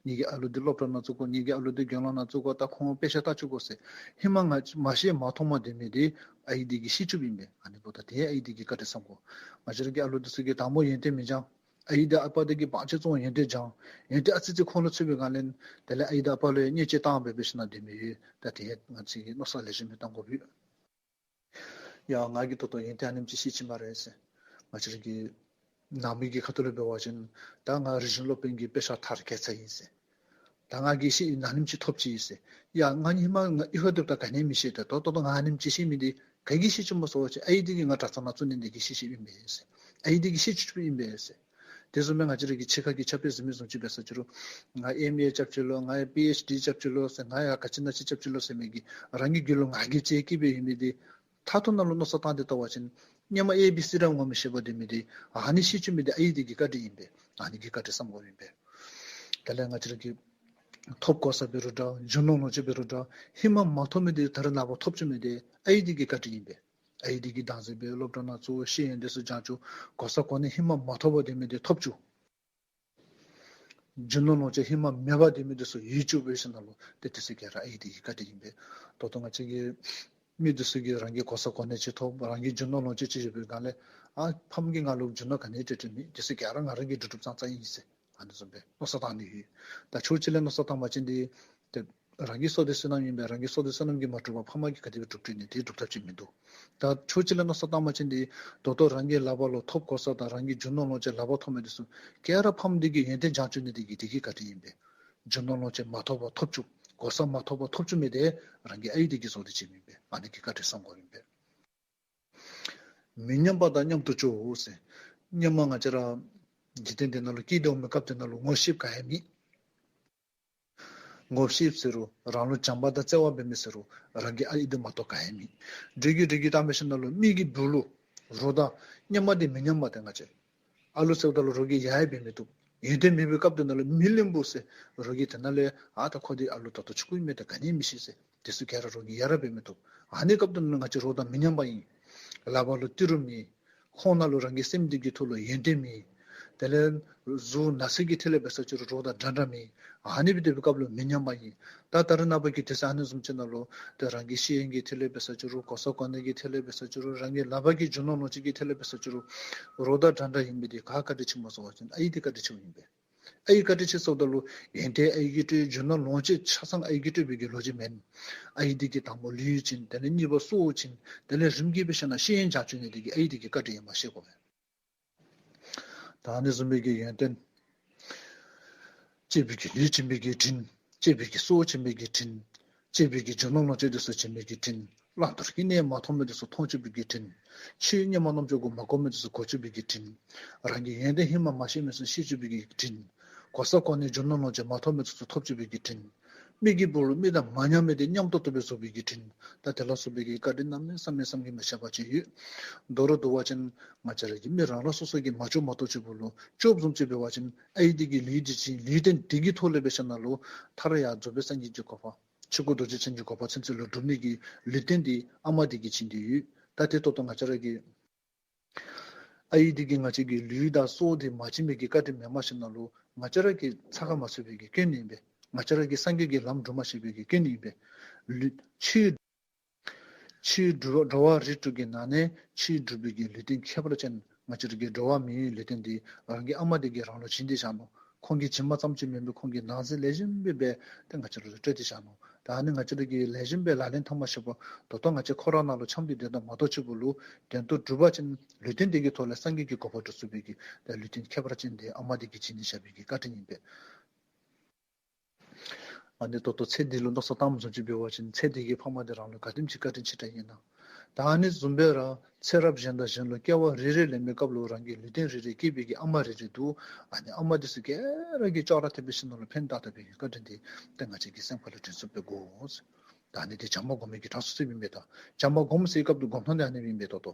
ངེ་གི་ཨ་ལུ་འདི་སློབ་གྲྭ་ནང་བཙུགས་དགོ། ངེ་གི་ཨ་ལུ་འདི་དགེ་སློང་ནང་བཙུགས་དགོ། ད་ཁོང་དཔེ་ཆ་ལྟ་བཅུག་དགོ་ཟེར། ཧེ་མ་ང་མ་ཤེས་མ་མཐོང་མ་སྡོད་མི་འདི་ཨའི་འདི་གིས་ཤེས་བཅུག་པའི་ཨིན་པས། ཨ་ནི་འབདཝ་ད་ཏེ་ཨའི་འདི་གི་བཀའ་དྲིན་བསམ་དགོ། ང་བཅས་ར་གི་ཨ་ལུ་འདི་ཚུ་གིས་དང་པོ་ཡོན་ཏན་མི་སྦྱང་། ཨའི་དང་ཨ་པ་འདི་གིས་བང་ཆེན་བཙོང་ཡོན་ཏན་སྦྱང་། ཡོན་ཏན་ཨ་ཙི་ཙི་ཁོང་ལུ་ཚུད་པའི་སྒང་ལས་དེ་ལས་ཨའི་དང་ཨ་པ་ལུ་ཡང་བརྙས་བཅོས་བཏང་སྦེ་འབད་ཞིནམ་ལས་སྡོད་མི་ཡོད། ད་ཏེ་ང་བཅས་ཀྱིས་མནོ་བསམ་ལེགས་ཤོམ་སྦེ་བཏང་དགོཔ་ཡོད། ཡ་ང་གིས་ད་ལྟོ་ཡོན་ཏན་ཨ་ནེམ་ཅིག་ཤེས་ཅི་སྨ་རེ་ཟེར། ང་བཅས་ར་གི་ནང་མི་གི་ཁ་ཐུག་ལས་འབད་བ་ཅིན་ད་ང་རིག་གཞུང་སློབ་དཔོན་གྱི་དཔེ་ཆ་མཐར་འཁྱོལ་ཚར་ཡི་ཟེར། ད་ང་གིས་ཤེས་ཡོན་ཨ་ནེམ་ཅིག་ཐོབ་ཅི་ཟེར། ཡ་ང་ཧེ་མ་ང་གཡུས་ཁར་སྡོདཔ་ད་ག་ནི་མི་ཤེས། ད་ལྟོ་ད་ལྟོ་ང་ཨ་ནེམ་ཅིག་ཤེས་མི་འདི་ག་གིས་ཤེས་བཅུག་སྨོ་ཟེར་བ་ཅིན་ཨའི་འདི་གིས་ང་གྲྭ་ཚང་ནང་བཙུགས་ནི་འདི་གིས་ཤེས་བཅུགཔ་ཨིན་པས་ཟེར། ཨའི་འདི་གིས་ཤེས་བཅུགཔ་ཨིན་པས་ཟེར། དེ་བཟུམ་སྦེ་ང་བཅས་ར་གི་ཕྱི་ཁ་གི་ཕྱག་དཔེ་གཟིགས་མི་བཟུམ་ཅིག་འབད་ས་ཅི་རུང་ང་ཨེམ་ཨེ་རྐྱབ་ཅི་ལོ། ང་པི་ཨེཆ་ཌི་རྐྱབ་ཅི་ལོ་ཟེར། ང་ཡང་ག་ཅི་ན་ཅི་རྐྱབ་ཅི་ལོ་ཟེར་མི་གི་རང་གི་རྒྱུད་ལུ་ང་རྒྱལ་ཅིག་སྐྱེས་སྦེ་ཡོད་མི་འདི་མཐར་ཐུག་ནང་ལུ་མནོ་བསམ་བཏང་སྟེ་བལྟ་བ་ཅིན་སྔོན་མ་ཨེ་བི་སི་ར་ངོ་མི་ཤེས་པར་སྡོད་མི་འདི་ཨ་ནི་ཤེས་བཅུག་མི་འདི་ཨའི་འདི་གི་བཀའ་དྲིན་ཨིན་པས། ཨ་ནི་གི་བཀའ་དྲིན་བསམ་དགོཔ་ཨིན་པས། དེ་ལས་ང་བཅས་ར་གི་ཐོབ་གོ་ས་འབད་རུང་འདྲ། རྒྱུ་ནོར་ལོངས་སྤྱོད་འབད་རུང་འདྲ། ཧེ་མ་མ་ཐོབ་མི་འདི་ད་རེས་ནངས་པ་ཐོབ་བཅུག་མི་འདི་ཨའི་འདི་གི་བཀའ་དྲིན་ཨིན་པས། ཨའི་འདི་གིས་བདག་འཛིན་འབད་སློབ་གྲྭ་ནང་བཙུགས། ཤེས་ཡོན་འདི་ཚུ་སྦྱང་བཅུག། གོ་ས་གོ་གནས་ཧེ་མ་མ་ཐོབ་པར་སྡོད་མི་འདི་ཐོབ་བཅུག། རྒྱུ་ནོར་ལོངས་སྤྱོད་ཧེ་མ་མེད་པར་སྡོད་མི་འདི་ཚུ་ཡོད་བཅུག་འབད་ཞིནམ་ལས་ཏེ་དེ་ཚུ་ག་ར་ཨའི་འདི་གི་བཀའ་དྲིན་ཨིན་པས། ད་ལྟོ་ང་བཅས་ཀྱི་མི་འདི་ཚུ་གིས་རང་གི་གོ་ས་གོ་གནས་ཅིག་ཐོབ། རང་གི་རྒྱུ་ནོར་ལོངས་སྤྱོད་ཅིག་ཡོད་པའི་སྒང་ལས་ཨ་ཕམ་གིས་ང་ལུ་རྒྱུ་ནོར་ག་ནི་སྤྲོད་སྤྲོད་མེད། དེ་ཚུ་ག་ར་ང་རང་གིས་སྒྲུབ་སྒྲུབ་ཙང་ཙང་ཨིན་ཟེར་ཨ་ནི་བཟུམ་སྦེ་མནོ་བསམ་བཏང་ནི་ཡོད། ད་ཕྱོགས་གཅིག་ལས་མནོ་བསམ་བཏང་བ་ཅིན་འདི་ཏེ་རང་གི་བསོད་བདེ་བསོད་ནམས་ཨིན་པས། རང་གི་བསོད་བདེ་བསོད་ནམས་ཀྱིས་མ་གྲུབ་པར་ཕམ་གིས་ག་དེ་སྦེ་སྒྲུབ་སྒྲུབ་ནི་དེ་སྒྲུབ་ཐབས་ཅིག་མིན་འདུག། ད་ཕྱོགས་གཅིག་ལས་མནོ་བསམ་བཏང་བ་ཅིན་འདི་ད་ལྟོ་རང་གི་ལག་པ་ལུ་ཐོབ་གོ་ས་དང་རང་གི་རྒྱུ་ནོར་ལོངས་སྤྱོད་ལག་པར་ཐོབ་མི་འདི་ཚུ་ག་ར་ཕམ་འདི་གིས་ཡོན་ཏན་སྦྱང་བཅུག་ནི་འདི་གིས་འདི་གི་བཀའ་དྲིན་ཨིན་པས། རྒྱུ་ནོར་ལོངས་སྤྱོད་མ་ཐོབ་པར་ཐོབ་བཅུག། གོ་ས་མ་ཐོབ་པར་ཐོབ་བཅུག་མི་འདི་རང་གི་ཨའི་འདི་གི་བསོད་བདེ་ཅིག་ཨིན་པས། ཨ་ནི་གི་བཀའ་དྲིན་བསམ་དགོཔ་ཨིན་པས། མི་མཉམ་པ་དང་མཉམ་དུ་སྤྱོད་ཟེར། སྔོན་མ་ང་བཅས་ར་འཇིག་རྟེན་འདི་ནང་ལུ་སྐྱེས་སྡོད་མི་སྐབས་འདི་ནང་ལུ་ངོ་ཤེསཔ་ག་ཡང་མེད། ངོ་ཤེསཔ་ཟེར་རུང་རང་ལུ་བྱམས་པ་དང་བརྩེ་བ་འབད་མི་ཟེར་རུང་རང་གི་ཨའི་འདི་མ་གཏོགས་ག་ཡང་མེད། འདྲེ་རྒྱུད་འདྲེ་རྒྱུད་བཏང་བའི་ཤུལ་ལུ་མི་གི་སྦུག་ལུ་རོགས་དང་སྔོན་མ་འདི་མི་མཉམ་པ་འདི་ང་བཅས་ཨ་ལུ་ཟེརཝ་ད་ལུ་རོགས་ཀྱིས་ཡ་ཡ་འབད་མི་བཏུབ། ཡོན་ཏན་མེད་པའི་སྐབས་འདི་ནང་ལུ་མི་གླེན་པོ་ཟེར་རོགས་ཀྱིས་དེ་ནང་ལས་ཨ་ད་ཁོ་འདི་ཨ་ལུ་ད་ལྟོ་ཆུང་ཀུ་ཨིན་མས། ད་ག་ནི་མི་ཤེས་ཟེར་དེ་ཚུ་ག་ར་རོགས་ཀྱིས་ཡ་ར་འབད་མི་བཏུབ། ཨ་ནི་སྐབས་འདི་ནང་ལུ་ང་བཅས་རོགས་དང་མི་མཉམ་པ་ཨིན། ལག་པ་ལུ་ཏི་རུ་མེད། ཁོང་ནང་ལུ་རང་གི་སེམས་འདི་གི་ཐོག་ལུ་ཡོན་ཏན་མེད། དེ་ལས་གཟུགས་ན་ཚོད་ཀྱི་ཐད་ལས་འབད་ས་ཅི་རུང་རོགས་དང་འདྲ་འདྲ་མེད། ཨ་ནི་སྦེ་སྡོད་པའི་སྐབས་ལུ་མི་མཉམ་པ་ཨིན། ད་ད་རེས་ནངས་པ་གི་དུས་ཚོད་ཨ་ནི་བཟུམ་ཅིག་ནང་ལུ་ཏེ་རང་གི་ཤེས་ཡོན་གྱི་ཐད་ལས་འབད་ས་ཅི་རུང་གོ་ས་གོ་གནས་ཀྱི་ཐད་ལས་འབད་ས་ཅི་རུང་རང་གི་ལག་པ་གི་རྒྱུ་ནོར་ལོངས་སྤྱོད་ཀྱི་ཐད་ལས་འབད་ས་ཅི་རུང་རོགས་དང་འདྲ་འདྲ་ཨིན་མི་འདི་ག་བཀའ་དྲིན་ཆེ་སྨོ་ཟེར་བ་ཅིན་ཨའི་འདི་བཀའ་དྲིན་ཆེཝ་ཨིན་པས། ཨའི་བཀའ་དྲིན་ཆེ་ཟེརཝ་ད་ལུ་ཡོན་ཏན་ཨའི་གིས་སྤྲོད། རྒྱུ་ནོར་ལོངས་སྤྱོད་ཆ་ཚང་ཨའི་གིས་སྤྲོད་པའི་གི་ལོ་རྒྱུས་མེན། ཨའི་འདི་གིས་དང་པོ་ལུས་བྱིན། དེ་ལས་གཉིས་པ་སྲོག་བྱིན། དེ་ལས་རིམ་གྱིས་སྦེ་ཤ་ན་ཤེས་ཡོན་སྦྱང་བཅུག་ནི་འདི་གིས་ཨའི་འདི་གི་བཀའ་དྲིན་ཨིནམ་ཤེས་དགོ་པས། ད་ཨ་ནི་བཟུམ་མའི་གི་ཡོན་ཏན། གཅེས་པའི་གི་ལུས་བྱིན་པའི་གི་དྲིན། གཅེས་པའི་གི་སྲོག་བྱིན་པའི་གི་དྲིན། གཅེས་པའི་གི་རྒྱུ་ནོར་ལོངས་སྤྱོད་འདི་ཚུ་བྱིན་པའི་གི་དྲིན། བླང་དོར་གྱི་གནས་མ་མཐོང་མི་འདི་ཚུ་མཐོང་བཅུག་པའི་གི་དྲིན། ཆོས་སྔོན་མ་རྣམ་ཅོ་གུ་མ་གོ་མི་འདི་ཚུ་གོ་བཅུག་པའི་གི་དྲིན། རང་གི་ཡོན་ཏན་ཧེ་མ་མ་ཤེས་མི་ཚུ་ཤེས་བཅུག་པའི་གི་དྲིན། གོ་ས་གོ་གནས་རྒྱུ་ནོར་ལོངས་སྤྱོད་མ་ཐོབ་མི་ཚུ་ཐོབ་བཅུག་པའི་གི་དྲིན། མི་གི་སྦུག་ལུ་མི་དང་མ་མཉམ་མི་འདི་མཉམ་ཏོག་ཏོ་སྦེ་བཟོ་བའི་གི་དྲིན། ད་དེ་ལ་སོགས་པའི་གི་བཀའ་དྲིན་གནམ་མེད་ས་མེད་བསམ་གྱིས་མི་ཁྱབ་པ་ཅིག་ཡོད། མདོར་བསྡུ་བ་ཅིན་ང་བཅས་ར་གི་མི་རང་རང་སོ་སོ་གིས་མ་ལྕོགས་མ་ལྟོས་ཅིག་པོ་ལུ་ལྕོགསཔ་བཟུམ་ཅིག་འབད་བ་ཅིན་ཨའི་འདི་གིས་ལུས་འདི་བྱིན། ལུས་རྟེན་འདི་གི་ཐོག་ལས་འབད་ཞིནམ་ལས་མཐར་ཡང་རྫོགས་པའི་སངས་རྒྱས་ཀྱི་གོ་འཕང་ ཆོས་སྐུ་རྡོ་རྗེ་འཆང་གི་གོ་འཕང་ཚུན་ཚོད་ལུ་སྒྲུབ་ནི་གི་ལུས་རྟེན་འདི་ཨ་མ་འདི་གིས་བྱིན་ཏེ་ཡོད། ད་དེ་ཏོག་ཏོ་ང་བཅས་ར་གི་ཨའི་འདི་གིས་ང་བཅས་ཀྱི་ལུས་དང་སྲོག་འདི་མ་བྱིན་པའི་གི་བཀའ་དྲིན་མེནམ་ཞིནམ་ལས་ང་བཅས་ར་གི་ཚ་ཁ་མ་ཚུད་པའི་གི་སྐྱོན་ཨིན་པས། ང་བཅས་ར་གི་སངས་རྒྱས་ཀྱི་ལམ་སྒྲུབ་མ་ཤེས་པའི་གི་སྐྱོན་ཨིན་པས། ལུས་ཕྱིའི་ཕྱིའི་འགྲོ་འགྲོ་བ་རིགས་དྲུག་གི་ནང་ནས་ཕྱིའི་འགྲོ་བའི་གི་ལུས་རྟེན་ཁྱད་པར་ཅན་ང་བཅས་ར་གི་འགྲོ་བ་མིའི་ལུས་རྟེན་འདི་རང་གི་ཨ་མ་འདི་གིས་རང་ལུ་བྱིན་ཏེ་བཞག་ནུག། ཁོང་གིས་བྱིན་པ་ཙམ་ཅིག་མེན་པར་ཁོང་གིས་ནང་གསེས་ལེགས་ཤོམ་སྦེ་སྦེ་ཏེ་ང་བཅས་ར་ལུ་སྤྲོད་དེ་བཞག་ནུག། ད་ཨ་ནི་ང་བཅས་ར་གིས་ལེགས་ཤོམ་སྦེ་ལག་ལེན་འཐབ་མ་ཤེས་པར་ད་ལྟོ་ང་བཅས་འཁོར་བ་ནང་ལུ་འཁྱམས་ཏེ་སྡོདཔ་ད་མ་གཏོགས་ཕྱི་རུ་ལུ་དོན་དུ་སྒྲུབ་པ་ཅིན་ལུས་རྟེན་འདི་གི་ཐོག་ལས་སངས་རྒྱས་ཀྱི་གོ་འཕང་སྒྲུབ་ཚུགས་པའི་གི་ཏེ་ལུས་རྟེན་ཁྱད་པར་ཅན་འདི་ཨ་མ་འདི་གིས་བྱིན་ནི་བཞག་པའི་གི་བཀའ་དྲིན་ཨིན་པས། ཨ་ནི་ད་ལྟོ་ཚེ་འདི་ལུ་མནོ་བསམ་བཏངམ་བཟུམ་ཅིག་འབད་བ་ཅིན་ཚེ་འདི་གི་ཕ་མ་འདི་རང་ལུ་ག་དེམ་ཅིག་བཀའ་དྲིན་ཆེ་དྲགས་ཨིན་ན། ད་ཨ་ནི་བཟུམ་སྦེ་ར་ཚེ་རབས་གཞན་དང་གཞན་ལུ་སྐྱེ་བ་རེ་རེ་ལེན་པའི་སྐབས་ལུ་རང་གི་ལུས་རྟེན་རེ་རེ་སྐྱེས་པའི་གི་ཨ་མ་རེ་རེ་འདུག། ཨ་ནི་ཨ་མ་འདི་ཚུ་ག་ར་གིས་ཅོག་ར་འཐདཔ་སྦེ་ཞིནམ་ལས་ཕན་བཏགས་བཏགས་པའི་གི་བཀའ་དྲིན་འདི་ཏེ་ང་བཅས་ཀྱིས་སེམས་ཁ་ལུ་དྲན་ཚུགསཔ་སྦེ་དགོ། ད་ཨ་ནི་འདི་བྱམས་པ་སྒོམ་མི་གི་གྲངས་སུ་ཚུདཔ་ཨིན་པས། ད་བྱམས་པ་སྒོམ་ཟེར་བའི་སྐབས་ལུ་སྒོམ་ཐངས་འདི་ཨ་ནི་ཨིན་པས་ད་ལྟོ།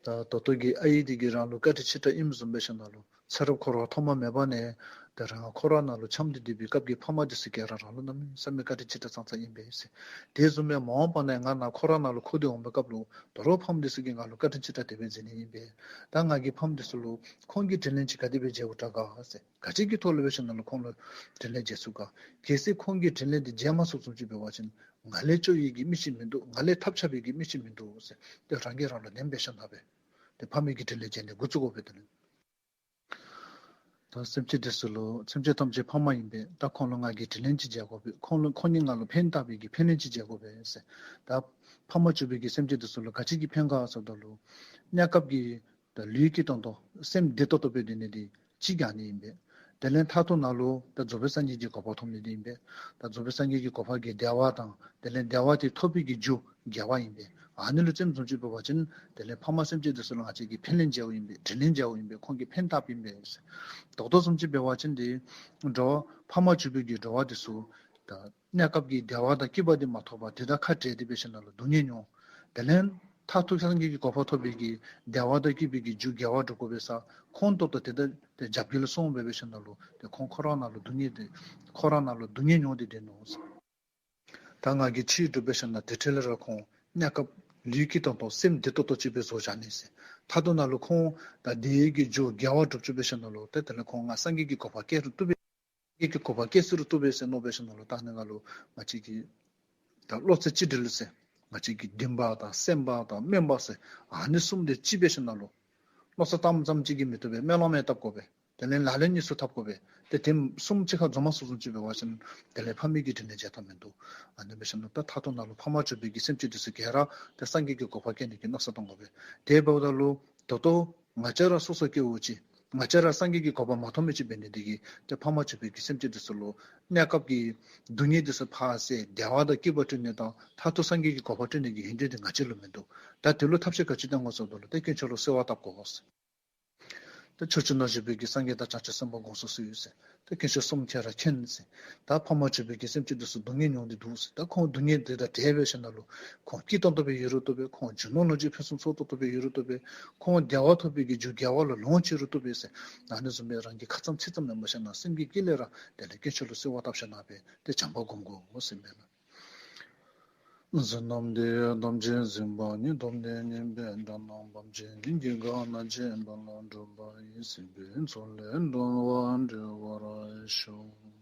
ད་ད་ལྟོ་གི་ཨའི་འདི་གིས་རང་ལུ་བཀའ་དྲིན་ཆེ་དྲགས་ཨིནམ་བཟུམ་སྦེ་ཞིནམ་ལས་ཚེ་རབས་འཁོར་བ་ཐོག་མ་མེད་པ་ནས་ད་རང་འཁོར་བ་ནང་ལུ་འཁྱམས་ཏེ་སྡོད་པའི་སྐབས་ཀྱི་ཕ་མ་འདི་ཚུ་ག་ར་རང་ལུ་གནམ་མེད་ས་མེད་བཀའ་དྲིན་ཆེ་དྲགས་ཙང་ཙང་ཨིན་པས་ཟེར། དེ་བཟུམ་སྦེ་མ་འོངས་པ་ནས་ང་ནཱ་འཁོར་བ་ནང་ལུ་འཁོར་ཏེ་འོང་པའི་སྐབས་ལུ་ད་རུང་ཕམ་འདི་ཚུ་གིས་ང་ལུ་བཀའ་དྲིན་ཆེ་དྲགས་དེ་སྦེ་མཛད་ནི་ཨིན་པས། ད་ང་གིས་ཕམ་འདི་ཚུ་ལུ་ཁོང་གིས་དྲིན་ལན་ཅིག་ག་དེ་སྦེ་འཇལ་དགོ་དྲག་ག་ཟེར། ག་ཅི་གི་ཐོག་ལས་སྦེ་ཞིནམ་ལས་ཁོང་ལུ་དྲིན་ལན་འཇལ་ཚུགས་ག། གལ་སྲིད་ཁོང་གིས་དྲིན་ལན་འདི་འཇལ་མ་ཚུགསཔ་བཟུམ་ཅིག་འབད་བ་ཅིན་ང་ལས་སྐྱོ་བའི་གི་མི་ཅིག་མིན་འདུག། ང་ལས་ཐབས་ཆག་པའི་གི་མི་ཅིག་མིན་འདུག་ཟེར། ཏེ་རང་གིས་རང་ལུ་ནན་སྦེ་ཞིནམ་ལས་སྦེ་ཏེ་ཕ་མའི་གི་དྲིན་ལན་འཇལ་ནི་འགོ་བཙུགས་དགོ་པས། དེ་ལས་ད་སེམས་ཅན་འདི་ཚུ་ལུ་སེམས་ཅན་ཐམས་ཅད་ཕ་མ་ཨིན་པས། ད་ཁོང་ལུ་ང་གིས་དྲིན་ལན་ཅིག་འཇལ་དགོ་པས། ཁོང་ལུ་ཁོང་གིས་ང་ལུ་ཕན་བཏགས་པའི་གི་ཕན་ལན་ཅིག་འཇལ་དགོ་པས་ཟེར། ད་ཕ་མ་གྱུར་པའི་གི་སེམས་ཅན་འདི་ཚུ་ལུ་ག་ཅི་གིས་ཕན་ག་ཟེརཝ་ད་ལུ་གནས་སྐབས་ཀྱི་ད་ལུས་སྐྱིད་ཏོང་ཏོ་སེམས་བདེ་ཏོག་ཏོ་སྦེ་སྡོད་ནི་འདི་གཅིག་ག་ནི་ཨིན་པས། དེ་ལས་མཐར་ཐུག་ནང་ལུ་ད་རྫོགས་པའི་སངས་རྒྱས་ཀྱི་གོ་འཕང་ཐོབ་ནི་འདི་ཨིན་པས། ད་རྫོགས་པའི་སངས་རྒྱས་ཀྱི་གོ་འཕང་གི་བདེ་བ་དང་དེ་ལས་བདེ་བ་དེ་ཐོབ་པའི་གི་རྒྱུ་དགེ་བ་ཨིན་པས། ཨ་ནི་ལུ་རྩེདམོ་བཟུམ་ཅིག་འབད་བ་ཅིན་དེ་ལས་ཕ་མ་སེམས་ཅན་འདི་ཚུ་ལུ་ང་བཅས་ཀྱིས་ཕན་ལན་འཇལཝ་ཨིན་པས། དྲིན་ལན་འཇལཝ་ཨིན་པས། ཁོང་གིས་ཕན་བཏགསཔ་ཨིན་པས། ད་ལྟོ་བཟུམ་ཅིག་འབད་བ་ཅིན་འདི་འགྲོ་བ་ཕ་མ་གྱུར་པའི་གི་འགྲོ་བ་འདི་ཚུ་ད་གནས་སྐབས་ཀྱི་བདེ་བ་དང་སྐྱིད་པ་འདི་མ་ཐོབ་པར་དེ་དང་ཁ་བྲལ་ཏེ་སྦེ་ཞིནམ་ལས་སྡུག་བསྔལ་མྱོང་། དེ་ལས་མཐར་ཐུག་སངས་རྒྱས་ཀྱི་གོ་འཕང་ཐོབ་པའི་གི་བདེ་བ་དང་སྐྱིད་པའི་གི་རྒྱུ་དགེ་བ་སྒྲུབ་དགོ་པས་ཟེར་ཁོང་ཏོག་ཏོ་དེ་དང་དེ་རྒྱབ་འགལ་སོང་སྦེ་སྦེ་ཞིནམ་ལས་ཏེ་ཁོང་འཁོར་བ་ནང་ལུ་སྡུག་བསྔལ་འདི་འཁོར་བ་ནང་ལུ་སྡུག་བསྔལ་མྱོང་སྟེ་སྡོད་ནུག་ཟེར། ད་ང་གིས་ཕྱིའི་སྒྲུབ་པའི་ཞིནམ་ལས་དེ་འཕྲལ་ར་ཁོང་གནས་སྐབས་ལུས་སྐྱིད་ཏོང་ཏོ་སེམས་བདེ་ཏོག་ཏོ་ཅིག་སྦེ་བཟོ་བཞག་ནི་ཟེར། མཐར་ཐུག་ནང་ལུ་ཁོང་ད་བདེ་བའི་གི་རྒྱུ་དགེ་བ་སྒྲུབ་བཅུག་པའི་ཞིནམ་ལས་ཏེ་དེ་ལས་ཁོང་ང་སངས་རྒྱས་ཀྱི་གོ་འཕང་བསྐྱལ་རུང་བཏུབ་པས། སངས་རྒྱས་ཀྱི་གོ་འཕང་བསྐྱལ་ཟེར་རུང་བཏུབ་པས་ཟེར་མནོ་བའི་ཞིནམ་ལས་ད་ནི་ང་ལུ་ང་བཅས་ཀྱི་ད་བློ་རྩེ་གཅིག་སྒྲིལ་ཟེར་ང་བཅས་ཀྱི་འདུན་པ་དང་སེམས་པ་དང་སྨོན་པ་ཟེར་ཨ་ནི་གསུམ་འདི་གཅིག་སྦེ་ཞིནམ་ལས་མནོ་བསམ་བཏངམ་ཙམ་ཅིག་གིས་མི་བཏུབ་པས། སྨོན་ལམ་ཡང་བཏབ་དགོ་པས། དེ་ལས་ལག་ལེན་གཉིས་སུ་འཐབ་དགོ་པས། ཏེ་དེ་གསུམ་གཅིག་ཁར་འཛོམས་མ་ཚུགསཔ་བཟུམ་ཅིག་འབད་བ་ཅིན་དེ་ལས་ཕ་མའི་གི་དྲིན་ལན་འཇལ་ཐབས་མིན་འདུག། ཨ་ནི་སྦེ་ཞིནམ་ལས་ད་མཐར་ཐུག་ནང་ལུ་ཕ་མ་གྱུར་པའི་གི་སེམས་ཅན་འདི་ཚུ་ག་ར་ཏེ་སངས་རྒྱས་ཀྱི་གོ་འཕང་བསྐྱལ་ནི་གི་མནོ་བསམ་བཏང་དགོ་པས། དེ་འབདཝ་ད་ལུ་ད་ལྟོ་ང་བཅས་ར་སོ་སོ་སྐྱེ་བོ་ཅིག་ང་བཅས་ར་སངས་རྒྱས་ཀྱི་གོ་འཕང་མ་ཐོབ་མི་ཅིག་འབད་ནི་འདི་གིས་ཏེ་ཕ་མ་གྱུར་པའི་གི་སེམས་ཅན་འདི་ཚུ་ལུ་གནས་སྐབས་ཀྱི་སྡུག་བསྔལ་འདི་ཚུ་ཕར་བསལ་བདེ་བ་དང་སྐྱིད་པ་སྤྲོད་ནི་དང་མཐར་ཐུག་སངས་རྒྱས་ཀྱི་གོ་འཕང་སྤྲོད་ནི་གི་ཡོན་ཏན་འདི་ང་བཅས་ལུ་མིན་འདུག། ད་དེ་ལུ་ཐབས་ཤེས་ག་ཅི་བཏང་དགོ་ཟེརཝ་ད་ལུ་ཏེ་དཀོན་མཆོག་ལུ་གསོལ་བ་བཏབ་དགོ་ཟེར། ད་ཕྱོགས་བཅུ་ན་བཞུགས་པའི་གི་སངས་རྒྱས་དང་བྱང་ཆུབ་སེམས་དཔའ་དགོངས་སུ་གསོལ་ཟེར། ད་དཀོན་མཆོག་གསུམ་ཁྱེད་ར་མཁྱེན་ཟེར། ད་ཕ་མ་གྱུར་པའི་གི་སེམས་ཅན་འདི་ཚུ་སྡུག་བསྔལ་མྱོང་སྟེ་འདུག་ཟེར། ད་ཁོང་སྡུག་བསྔལ་འདི་དང་བྲལ་བའི་ཞིནམ་ལས་ཁོང་སྐྱིད་ཏོང་ཏོ་སྦེ་ཡོད་རུང་བཏུབ་པས། ཁོང་རྒྱུ་ནོར་ལོངས་སྤྱོད་ཕུན་སུམ་ཚོགས་ཏོག་ཏོ་སྦེ་ཡོད་རུང་བཏུབ་པས། ཁོང་བདེ་བ་ཐོབ་པའི་གི་རྒྱུ་དགེ་བ་ལུ་ལོངས་སྤྱོད་རུང་བཏུབ་པས་ཟེར། ཨ་ནི་བཟུམ་སྦེ་རང་གིས་ཁ་ཙམ་ཚིག་ཙམ་མེན་པར་ཞིནམ་ལས་སེམས་ཀྱི་དཀྱིལ་ལས་ར་དེ་ལས་དཀོན་མཆོག་ལུ་གསོལ་བ་བཏབ་ཞིནམ་ལས་སྦེ་ཏེ་བྱམས་པ་སྒོམ་དགོ་ཟེར་མས་ལགས། གཟིགས་རྣམས་ཏེ་ཐམས་ཅད་གཟིགས་པ་ཉིད། ཐོབ་ནས་ཉེས་པའི་དགྲ་རྣམས་ཕམ་བྱས་ནས། སྐྱེ་རྒ་ན་འཆིའི་རྦ་རླབས་འཁྲུགས་པ་ཡི། སྲིད་པའི་མཚོ་ལས་འགྲོ་བ་སྒྲོལ་བར་ཤོག།